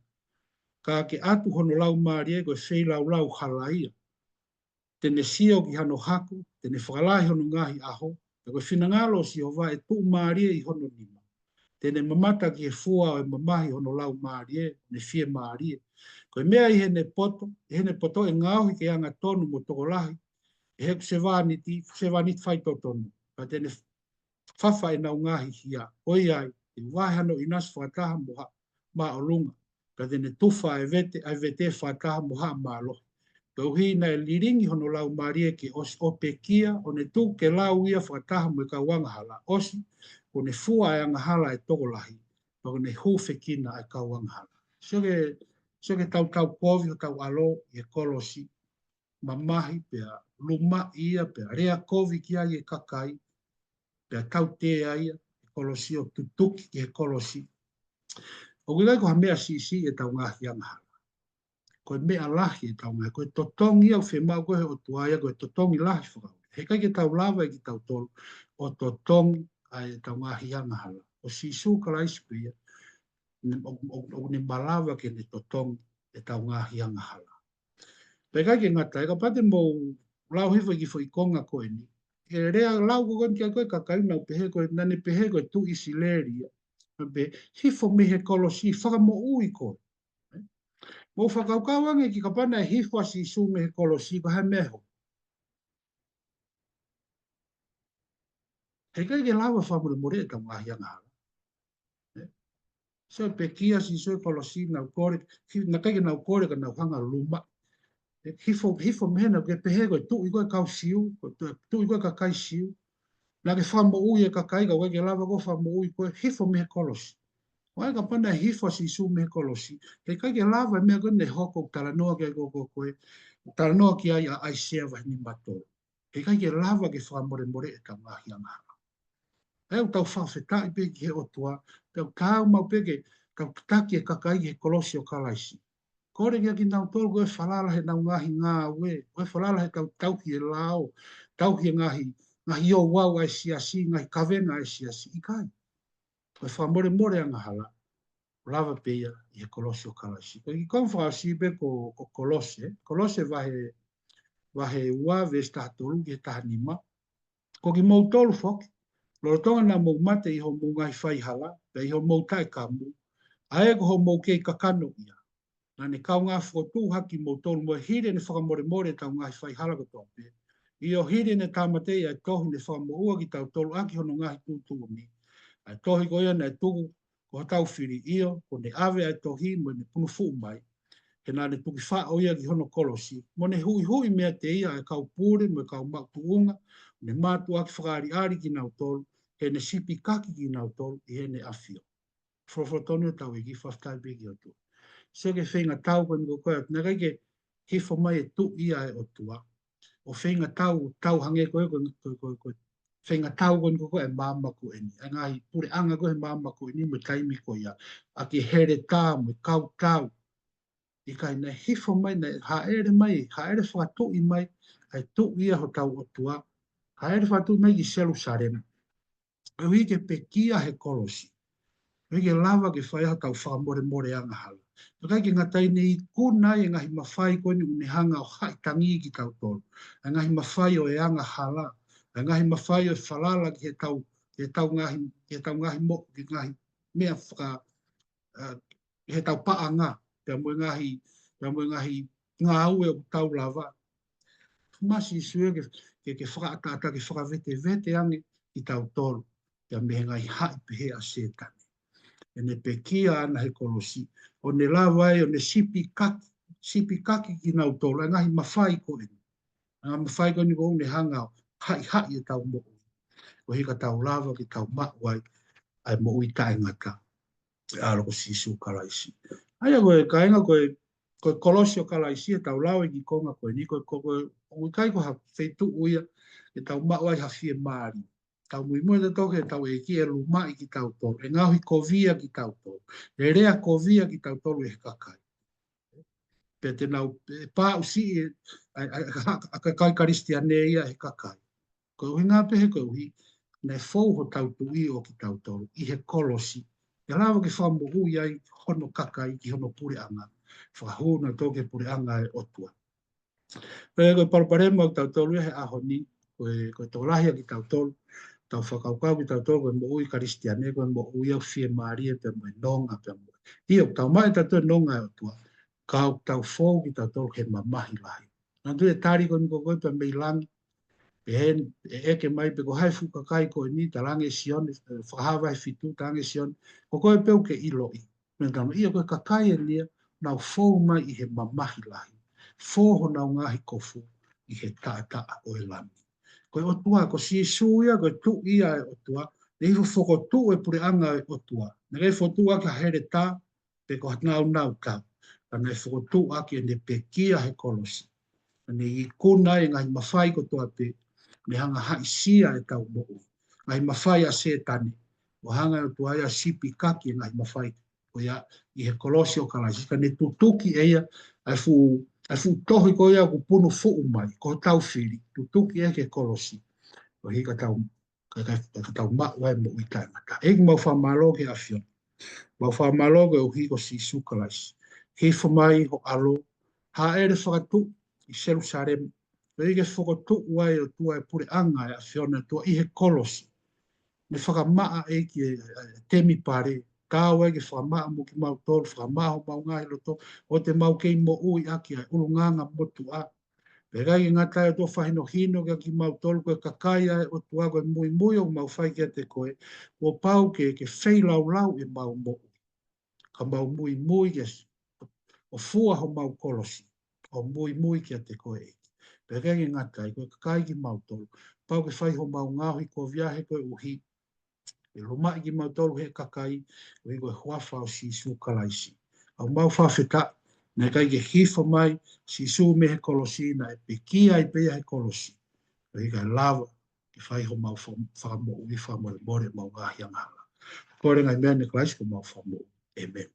Ka ke ʻatu hono laumālie ko e feilaulau halaia. Te ne sio ki hano hako, te ne fakalahi hono ngaahi ʻaho, pea ko e finangalo ʻo Sihova ʻe tuʻumālie ʻi hono nima. Te ne mamata ki he fua ʻo e mamahi hono laumālie, ne fiemālie. Ko e meʻa ʻi heʻene poto, ʻi heʻene poto ʻe ngaohi ke angatonu mo tokolahi, ʻe heʻeku sevāniti, sevāniti faitotonu. Pea te ne fafa ʻenau ngaahi hia. ʻOiauē, te u vahe hano ʻinasi fakataha mo haʻa māʻolunga. Ka te ne tufa ʻa e vete, ʻa e vete fakataha mo haʻa mālohi. Koeʻuhi naʻe lilingi hono laumālie ke ʻosi ʻo pekia, ʻo ne tuku ke lau ia fakataha mo e kau angahala. ʻOsi, kuo ne fua ʻa e angahala ʻa e tokolahi, pea kuo ne hūfekina ʻa e kau angahala. Sio ki he, sio ki he tautau kovi hotau ʻAlo ʻi he kolosi, mamahi pea lumaʻi ia pea lea kovi ki ai e kakai, pea tautea ia he kolosi ʻo tutuki ki he kolosi. ʻOku ʻikai ko ha meʻa siʻisiʻi ʻetau ngaahi angahala. Ko e meʻa lahi ʻetau ngaahi, ko e totongi ia ʻoku fiemaʻu ko ē he ʻOtua ia, ko e totongi lahi fakaʻuli. He ʻikai ke tau lava ʻe kitautolu ʻo totongi ʻa ʻetau ngaahi angahala. Ko Sīsū Kalaisi pē ia, ʻoku, ʻoku, ʻoku ne malava ke ne totongi ʻetau ngaahi angahala. Pea ʻikai ke ngata ai, kapau te mou lau hifo e kiʻi foʻi konga ko eni. ʻE lea lau ko eni ki ai ko ē kakai naʻa nau pehē ko ē, naʻa ne pehē ko e tuʻi ʻIsileli ia. Naʻa ne pehē, hifo mei he kolosi, fakamoʻui koe. Mou fakakaukau ange ki he kapau naʻe hifo ʻa Sīsū mei he kolosi, ko e hā e meʻa ʻe hoko? He ʻikai ke lava fakamolemole ʻetau ngaahi angahala. ʻE? So pekia Sīsū he kolosi naʻa nau kole, hi-, naʻe ʻikai ke nau kole ka nau hanga luma. ʻE, hifo, hifo mei hena ke pehē ko e tuʻi koe kau Siu, ko e tu-, tuʻi koe kakai Siu. Naʻa ke fakamoʻui e kakai ka ʻoku ʻikai ke lava koe fakamoʻui koe, hifo mei he kolosi. ʻOku ʻikai kapau naʻe hifo ʻa Sīsū mei he kolosi. He ʻikai ke lava e meʻa ko eni ʻe hoko ʻoku talanoa ki ai ko, ko, ko e, talanoa ki ai ʻa ʻAisea vahe nima tolu. He ʻikai ke lava ke fakamolemole ʻetau ngaahi angahala. ʻE ʻoku tau fakafetaʻi pē ki he ʻOtua, pea ʻoku tau maʻu pē ke tau tataki e kakai he kolosi ʻo Kalaisi. Kole kiate kinautolu ko ē falala heʻenau ngaahi ngāue, ko ē falala heʻetau tauhi e lao, tauhi e ngaahi, ngaahi ouau ʻa e siasi, ngaahi kavenga ʻa e siasi, ʻikai. Ko e fakamolemole angahala. Lava pē ia ʻi he kolosi ʻo Kalaisi. Ko e kiʻi konga fakaʻosi pē ko, ko Kolose, Kolose vahe, vahe ua veesi taha tolu ki he taha nima. Ko kimoutolu foki, lolotonga naʻa mou mate ʻi hoʻomou ngaahi faihala, pea ʻi hoʻomou taʻekamu, ʻa ē ko hoʻomou kei kakano ia, naʻa ne kaungā fokotuʻu hake kimoutolu mo e hili ʻene fakamolemole ʻetau ngaahi faihala kotoa pē. ʻIo, hili ʻene tāmateʻi ʻa e tohi, ne fakamoʻua kitautolu ʻaki hono ngaahi tuʻutuʻuni. ʻA e tohi ko ia naʻe tuku ko hotau fili, ʻio, kuo ne ʻave ʻa e tohi mo ʻene punufuʻu mai. He naʻa ne tuki faʻo ia ki hono kolosi, mo ne huʻihuʻi meiate ia ʻa e kau pule mo e kau maʻu tuʻunga, ne mātuʻaki fakaʻaliʻali kinautolu, heʻene sipikaki kinautolu ʻi heʻene ʻafio. Folofola tonu ʻetau ʻEiki, fakafetaʻi pē ki he ʻOtua. Sio ki he feingatau ko eni ko ē, naʻe ʻikai ke hifo mai e Tuʻi ia ʻa e ʻOtua ʻo feingatau, tau hangē ko e, ko e, ko e, ko e, ko e feingatau ko eni ko ē ʻa e māmani ko eni, ʻa e ngaahi puleʻanga ko ē he māmani ko eni mo e taimi ko ia, ʻaki e heletā mo e kautau. ʻIkai, naʻe hifo mai, naʻe hāʻele mai, hāʻele fakatuʻi mai ʻa e Tuʻi ia hotau ʻOtua, hāʻele fakatuʻi mai ki Selusalema. Koeʻuhi ke pekia he kolosi, koeʻuhi ke lava ke fai hotau fakamolemole angahala. Pea ʻikai ke ngata ai, ne ikuna ai e ngaahi mafai ko eni ʻoku ne hanga ʻo haʻi tangi kitautolu, ʻa e ngaahi mafai ʻo e angahala, ʻa e ngaahi mafai ʻo e falala ki heʻetau, ki heʻetau ngaahi, ki heʻetau ngaahi mo, ki he ngaahi meʻa faka, ʻa, heʻetau paʻanga, pea mo e ngaahi, pea mo e ngaahi ngāue ʻoku tau lava. Masi Sīsū ia ke, ke, ke fakaʻataʻatā, ke fakavetevete ange kitautolu, pea mei he ngaahi haʻi pehē ʻa Sētane. ʻEne pekia ʻana he kolosi, ʻo ne lava ai ʻo ne sipikaki, sipikaki kinautolu, ʻa e ngaahi mafai ko eni. ʻA e ngaahi mafai ko eni ʻoku ne hanga ʻo haʻihaʻi ʻetau moʻui, koeʻuhi ka tau lava ke tau maʻu ai ʻa e moʻui taʻengata, ʻa e ʻAlo ko Sīsū Kalaisi. ʻA ia ko e kāinga, ko e, ko e kolosi ʻo Kalaisi ʻetau lau ʻi he kiʻi konga ko eni, ko e, ko e, ko e, ʻoku ʻikai ko ha feituʻu ia ke tau maʻu ai ha fiemālie. Tau muimui tautolu ki heʻetau ʻEiki, ʻe lumaʻi kitautolu, ʻe ngaohikovia kitautolu, ʻe leakovia kitautolu ʻe he kakai. Pea te nau, ʻe pāʻusiʻi ʻa e, ʻa e, ʻa e, ʻa e kakai Kalisitiane ia ʻe he kakai. Ko e ʻuhinga pē he koeʻuhi naʻe fou hotau Tuʻi ʻo kitautolu ʻi he kolosi, ʻe lava ke fakamoʻui ai hono kakai ki hono puleʻanga, fakahū nautolu ki he puleʻanga ʻo e ʻOtua. Pea ko e palopalema ʻo kitautolu ia he ʻaho ni, ko e, ko e tokolahi ʻa kitautolu, tau fakakaukau kitautolu ko e moʻui Kalisitiane ko e moʻui ʻoku fiemālie pea mo e nonga pea mo e. ʻIo, tau maʻu ʻe tautolu e nonga ʻa e ʻOtua, ka ʻoku tau fou kitautolu he mamahi lahi. Naʻa tau ʻi he tali ko eni ko ē pea mei langi, pehē, ʻe ʻeke mai pe ko hai e fuʻu kakai ko eni, talaange ʻe Sione, ʻe, Fakahā vahe fitu, talaange ʻe Sione, ko koe pē ʻoku ke ʻiloʻi. Mei he tano ia ko e kakai eni ia, nau fou mai ʻi he mamahi lahi. Fō honau ngaahi kofu ʻi he taʻataʻa ʻo e Lami. Ko e ʻOtua, ko Sīsū ia, ko e Tuʻi ia ʻa e ʻOtua, naʻe hifo fokotuʻu e puleʻanga ʻo e ʻOtua. Naʻe ʻikai fokotuʻu ʻaki ha heletā, pe ko ha nāunau tau. Ka naʻe fokotuʻu ʻaki ʻene pekia he kolosi. Naʻa ne ikuna e ngaahi mafai kotoa pē, ne hanga haʻisia ʻetau moʻui. Ngaahi mafai ʻa Sētane, ʻo hanga ʻe he ʻOtua ia ʻo sipikaki e ngaahi mafai ko ia ʻi he kolosi ʻo Kalaisi. Ka ne tutuki ʻe ia ʻa e fuʻu, ʻa e fuʻu tohi ko ia ʻoku punufuʻu mai, ko hotau fili, tutuki ʻe ia ki he kolosi. Koeʻuhi ka tau, ka, ka, ka tau maʻu ai e moʻui taʻengata. ʻEiki, mau fakamālō ki he ʻAfiona. Mau fakamālō koeʻuhi ko Sīsū Kalaisi. Hifo mai ho ʻAlo, hāʻele fakatuʻu ʻi Selusalema, koeʻuhi ke fokotuʻu ai ʻe he ʻOtua e puleʻanga ʻo e ʻAfiona ʻOtua ʻi he kolosi. Ne fakamaʻa ʻEiki e, e, e temipale, taau ai ke fakamaʻa mo kimautolu, fakamaʻa homau ngaahi loto, ʻo te mau kei moʻui ʻaki ʻa e ʻulungaanga motuʻa. Pea ʻikai ke ngata ai, ʻOtua, fakahinohino kiate kimautolu ko e kakai ʻa e ʻOtua, ko e muimui ʻoku mau fai kiate koe, kuo pau ke, ke feilaulau ʻemau moʻui. Ka mau muimui ke s-, ʻo fua homau kolosi, ʻo muimui kiate koe ʻEiki. Pea ʻikai ke ngata ai, ko e kakai kimautolu, pau ke fai homau ngaohikovia he koeʻuhi ʻe lumaʻi kimautolu ʻe he kakai, koeʻuhi ko e huafa ʻo Sīsū Kalaisi. ʻOku mau fakafetaʻi, naʻe ʻikai ke hifo mai Sīsū mei he kolosi, naʻe pekia ai pē ia he kolosi, koeʻuhi kae lava ke fai homau fa-, fakamoʻui, fakamolemole ʻemau ngaahi angahala. Kole ngaahi meʻa ni ʻia Kalaisi ko homau Fakamoʻui. ʻĒmeni.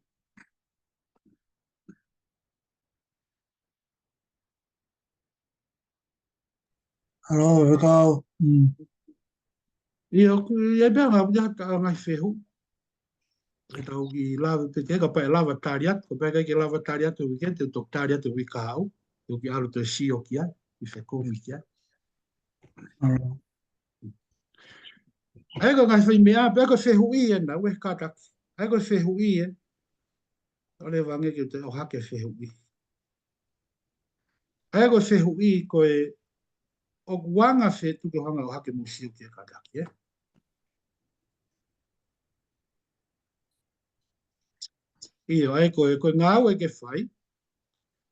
Hello, Vekau. Mm. ʻIo, ʻoku ʻi ai pē ha ngaahi, ha ngaahi fehuʻi. ʻE tau kiʻi lave pē ke, kapau ʻe lava tali atu, kapau ʻe ʻikai ke lava tali atu he uike, te u toki tali atu he uike kahaʻu, te u kiʻi ʻalu toe sio ki ai, ʻi he fekumi ki ai. ʻA ia ko e ngaahi fai meʻa, pea ko e fehuʻi ena, ʻoku ʻi he kātaki. ʻA ia ko e fehuʻi ē, ʻoua leva ange ke u toe ʻohake fehuʻi. ʻA ia ko e fehuʻi ko e, ʻoku anga fē, tuku ke u hanga ʻo ʻohake mo sio ki he kātaki, ē? ʻIo, ʻa ia ko e, ko e ngāue ke fai,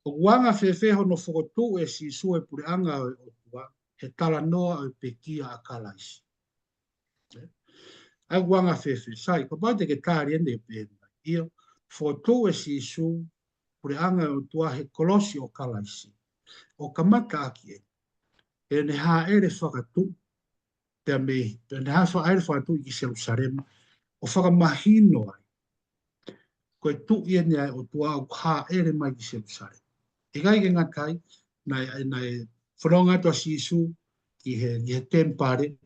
ʻoku anga fēfē hono fokotuʻu ʻe Sīsū e puleʻanga ʻo e ʻOtua, he talanoa ʻo e pekia ʻa Kalaisi. ʻA ia ʻoku anga fēfē, sai, kapau te ke tali ʻene pehē mai. ʻIo, fokotuʻu ʻe Sīsū, puleʻanga ʻo e ʻOtua he kolosi ʻo Kalaisi. ʻO kamata ʻaki ē, ʻene hāʻele fakatuʻi, pea mei, pea ne hā fa-, hāʻele fakatuʻi ki Selusalema, ʻo fakamahino ai ko e Tuʻi eni ʻa e ʻOtua ʻoku hāʻele mai ki Selusalema. ʻIkai ke ngata ai, naʻe, naʻe fononga atu ʻa Sīsū ki he, ki he temipale,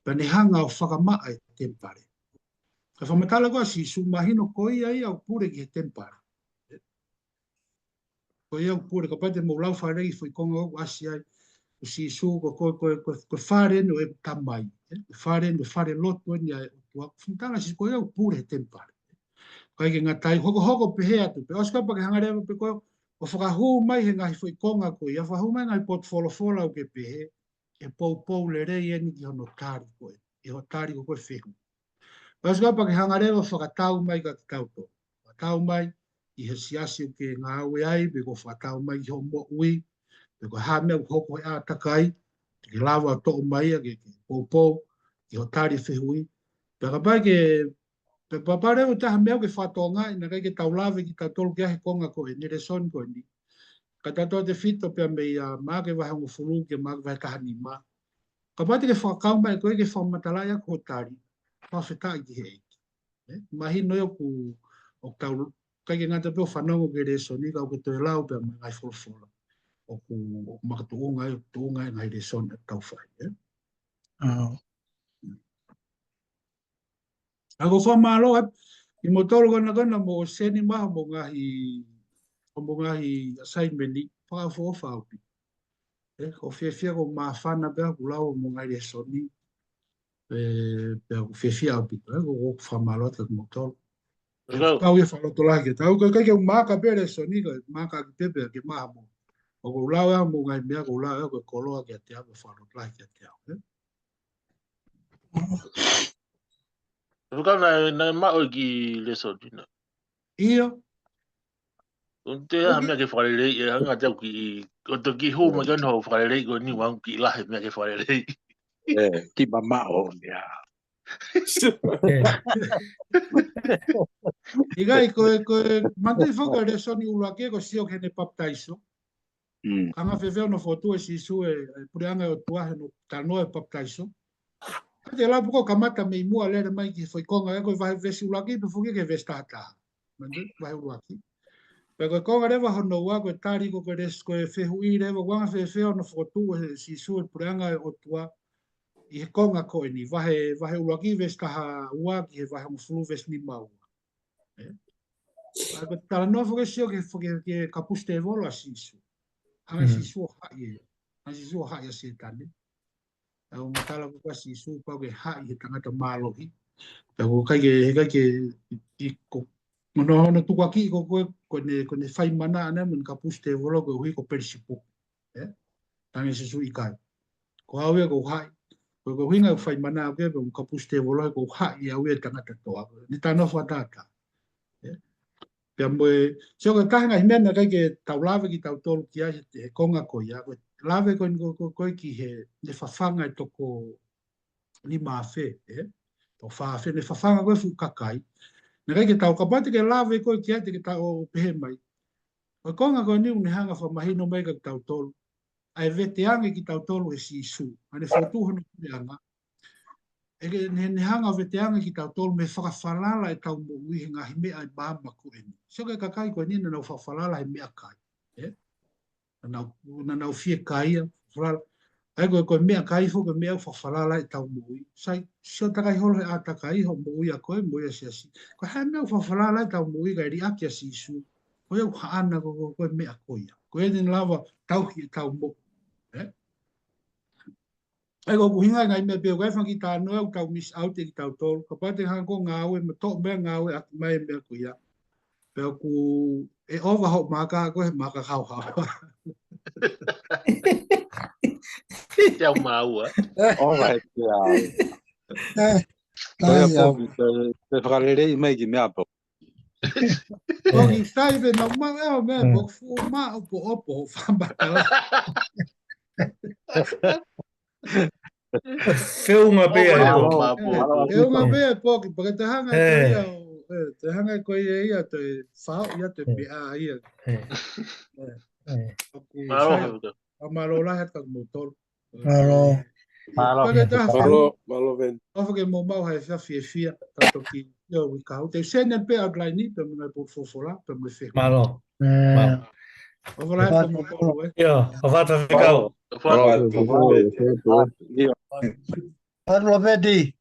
pea ne hanga ʻo fakamaʻa e temipale. Ka fakamatala ko ē ʻa Sīsū, mahino ko ia ia ʻoku pule ki he temipale. Ko ia ʻoku pule, kapau te mou lau fale ʻi he foʻi konga ʻoku ʻasi ai, ko Sīsū, ko, ko, ko, ko, ko e fale eni ʻo e Tamai, ē? Ko e fale eni, ko e fale lotu eni ʻa e ʻOtua. Fakamatala ʻa Sīsū, ko ia ʻoku pule he temipale. ʻIkai ke ngata ai, hokohoko pehē atu pē, ʻosi kapau ke hanga leva pē ko ē ʻo fakahū mai he ngaahi foʻi konga ko ia, fakahū mai ngaahi potu folofola ʻoku ke pehē, ʻe poupou lelei eni ki hono tali ko ē, ʻi hoʻo tali ko ē ko e fehuʻi. Pea ʻosi kapau ke hanga leva ʻo fakatau mai kia kitautolu. Fakatau mai ʻi he siasi ʻoku ke ngāue ai, pe ko e fakatau mai ki hoʻo moʻui, pe ko e hā e meʻa ʻoku hoko he ʻātakai, ke lava ʻo toʻo mai ia ke, ke poupou, ki hoʻo tali fehuʻi. Pea kapau ke, pea kapau leva ʻoku ʻi ai ha meʻa ʻoku ke fakatokangaʻi, naʻe ʻikai ke tau lave kitautolu ki ai he konga ko eni, lēsoni ko eni. Ka tautefito pea mei a Maʻake vahe hongofulu ki he Maʻake vahe taha nima. Kapau te ke fakakau mai ko ē ke fakamatalaʻi ʻaki hoʻo tali, fakafetaʻi ki he ʻEiki. Ē, mahino ia ʻoku, ʻoku tau, ʻikai ke ngata pē ʻo fanongo ki he lēsoni, ka ʻoku ke toe lau pea mo e ngaahi folofola. ʻOku, ʻoku makatuʻunga ai, tuʻunga ai e ngaahi lēsoni ʻoku tau fai, ē? ʻA ia ko e fakamālō ē, ʻi moutolu ko ena ko ena mo seni maha mo e ngaahi, mo e ngaahi assignment ni, fakaʻofoʻofa ʻaupito. Ē, ʻoku ou fiefia ko e māfana pē ʻeku lau mo e ngaahi lēsoni. Ē, pea ʻoku ou fiefia ʻaupito, ē, ko, ko e fakamālō atu kia moutolu. Ē, kau ia fakalotolahi kiate au, ko e ʻikai ke u maaka pē lēsoni, ko e maaka ʻaki pē pea ke maha mo. ʻOku ou lau ʻa e mo e ngaahi meʻa, ʻoku ou lau ʻa e ko e koloa kiate au, ko e fakalotolahi kiate au, ē. Tuka naʻe, naʻe maʻu e kiʻi lēsoni na. ʻIo. ʻOku te ha meʻa ke fakalelei, ē, hanga te au kiʻi, ʻo toki hū mai ki hono fakalelei ko eni, ʻoku ou kiʻi lahi e meʻa ke fakalelei. Ē, kiʻi mamaʻo ia. ʻIkai ko e, ko e, manatuʻi foki ko e lēsoni ʻuluaki ko e sio ki heʻene papitaiso. Mm. Anga fēfē hono fokotuʻu ʻe Sīsū e, e puleʻanga ʻo e ʻOtua he hono talanoa e papitaiso. Ka te lau pē ko e kamata mei muʻa lele mai ki he foʻi konga, ē, ko e vahe veesi ʻuluaki pea foki ki he veesi taha taha. Manatuʻi, vahe ʻuluaki. Pea ko e konga leva hono ua, ko e tali ko ē ko e lēs-, ko e fehuʻi leva, ʻoku anga fēfē hono fokotuʻu ʻe Sīsū e puleʻanga ʻo e ʻOtua ʻi he konga ko eni, vahe, vahe ʻuluaki veesi taha ua ki he vahe hongofulu veesi nima ua. Ē? ʻA ia ko e talanoa foki e sio ki he, ki he, ki he kapusi tēvolo ʻa Sīsū. Hanga ʻe Mm. Sīsū ʻo haʻi ē. Hanga ʻe Sīsū ʻo haʻi ʻa Sētane. ʻA ia ʻoku matala ko ē ʻa Sīsū pau ke haʻi he tangata mālohi. Pea ʻoku ʻikai ke, he ʻikai ke, ʻi, ʻi, ko, hono, hono tukuakiʻi ko ē, ko ē, ko ʻene, ko ʻene fai mana ʻana mo ʻene kapusi tēvolo koeʻuhi ko Pelisipupi. Ē? Talaange ʻe Sīsū ʻikai. Ko au ia ʻoku ou haʻi. Ko, ko e ʻuhinga ʻeku fai mana ʻaʻaku ia, pea mo e kapusi tēvolo, ʻoku ou haʻi au ia e tangata toa. Ne talanoa fakatātā. Ē? Pea mo e, sio ko e taha e ngaahi meʻa naʻe ʻikai ke tau lave kitautolu ki ai he, he konga ko ia. Ko e lave ko eni ko, ko, ko ē ki he, ne fafanga e toko nima afe, ē? Toko fā afe, ne fafanga ko ē e fuʻu kakai. Naʻe ʻikai ke tau, kapau te ke lave ko ē ki ai te ke tau ʻo pehē mai. Ko e konga ko eni ʻoku ne hanga ʻo fakamahino mai kia kitautolu ʻa e veteange kitautolu ʻe Sīsū. ʻA ʻene fokotuʻu hono puleʻanga. ʻE ke ne, ne hanga ʻo veteange kitautolu mei he fakafalala ʻetau moʻui he ngaahi meʻa ʻe maama ko eni. Sio ki he kakai ko eni naʻa nau fakafalala he meʻakai. Ē? Naʻa nau, naʻa nau fiekaia, falala. ʻA ia ko e, ko e meʻakai foki ko e meʻa ʻoku fakafalala ai ʻetau moʻui. Sai, sio takai holo he ʻātakai, hoʻo moʻui ʻa koe, moʻui ʻa e siasi. Ko e hā e meʻa ʻoku fakafalala ai ʻetau moʻui kae liʻaki ʻa Sīsū? Ko ia ʻoku haʻana ko, ko, ko e meʻa ko ia. Ko ia te ne lava tauhi ʻetau moʻui. Ē? ʻA ia ko hoku ʻuhinga ngaahi meʻa pē ʻoku ʻi ai e fanga kiʻi talanoa ʻoku tau miss out ʻe kitautolu. Kapau te ke hanga ʻo ngāue, mo e toʻo meʻa ngāue ʻaki mai e meʻa ko ia. Pea ʻoku ʻe ʻova hoʻo maaka ko e maaka haohaoa. Te au maua. ʻOva he te au. Eh, Ko ia ai au. Poki, te, te fakalelei mai ki meʻa pau. Poki sai pe nau mau e o meʻa, Mm. poki fuʻu maʻopoʻopo, fakamatala. Feʻunga pē ʻa e Mālō, poki. Mālō, Mālō. Feʻunga pē ʻa e poki, pea ke te hanga ʻe koe Eh. ia ʻo, eh, te hanga ʻe koe ia ʻo toe fao ia te Eh. meʻa ia. Eh. Eh. Eh. ʻOku Mālō, sai, Hauta. ʻa mālō lahi atu kia moutolu. Mālō. Mālō, Pea ke Hauta. taha Mālō, mālō, Ven. ʻOfa ke mou maʻu ha efiafi fiefia, ka toki ʻio ui ka hau. Te sene pē outline ni, pea mo e ngaahi potu folofola, pea mo e fehuʻi. Mālō. Eh. Mālō. ʻOfa lahi atu kia moutolu, ē. ʻIo, ʻofa atu Faifekau. Mālō. Mālō, Ven. Mālō, Ven. Mālō, Ven.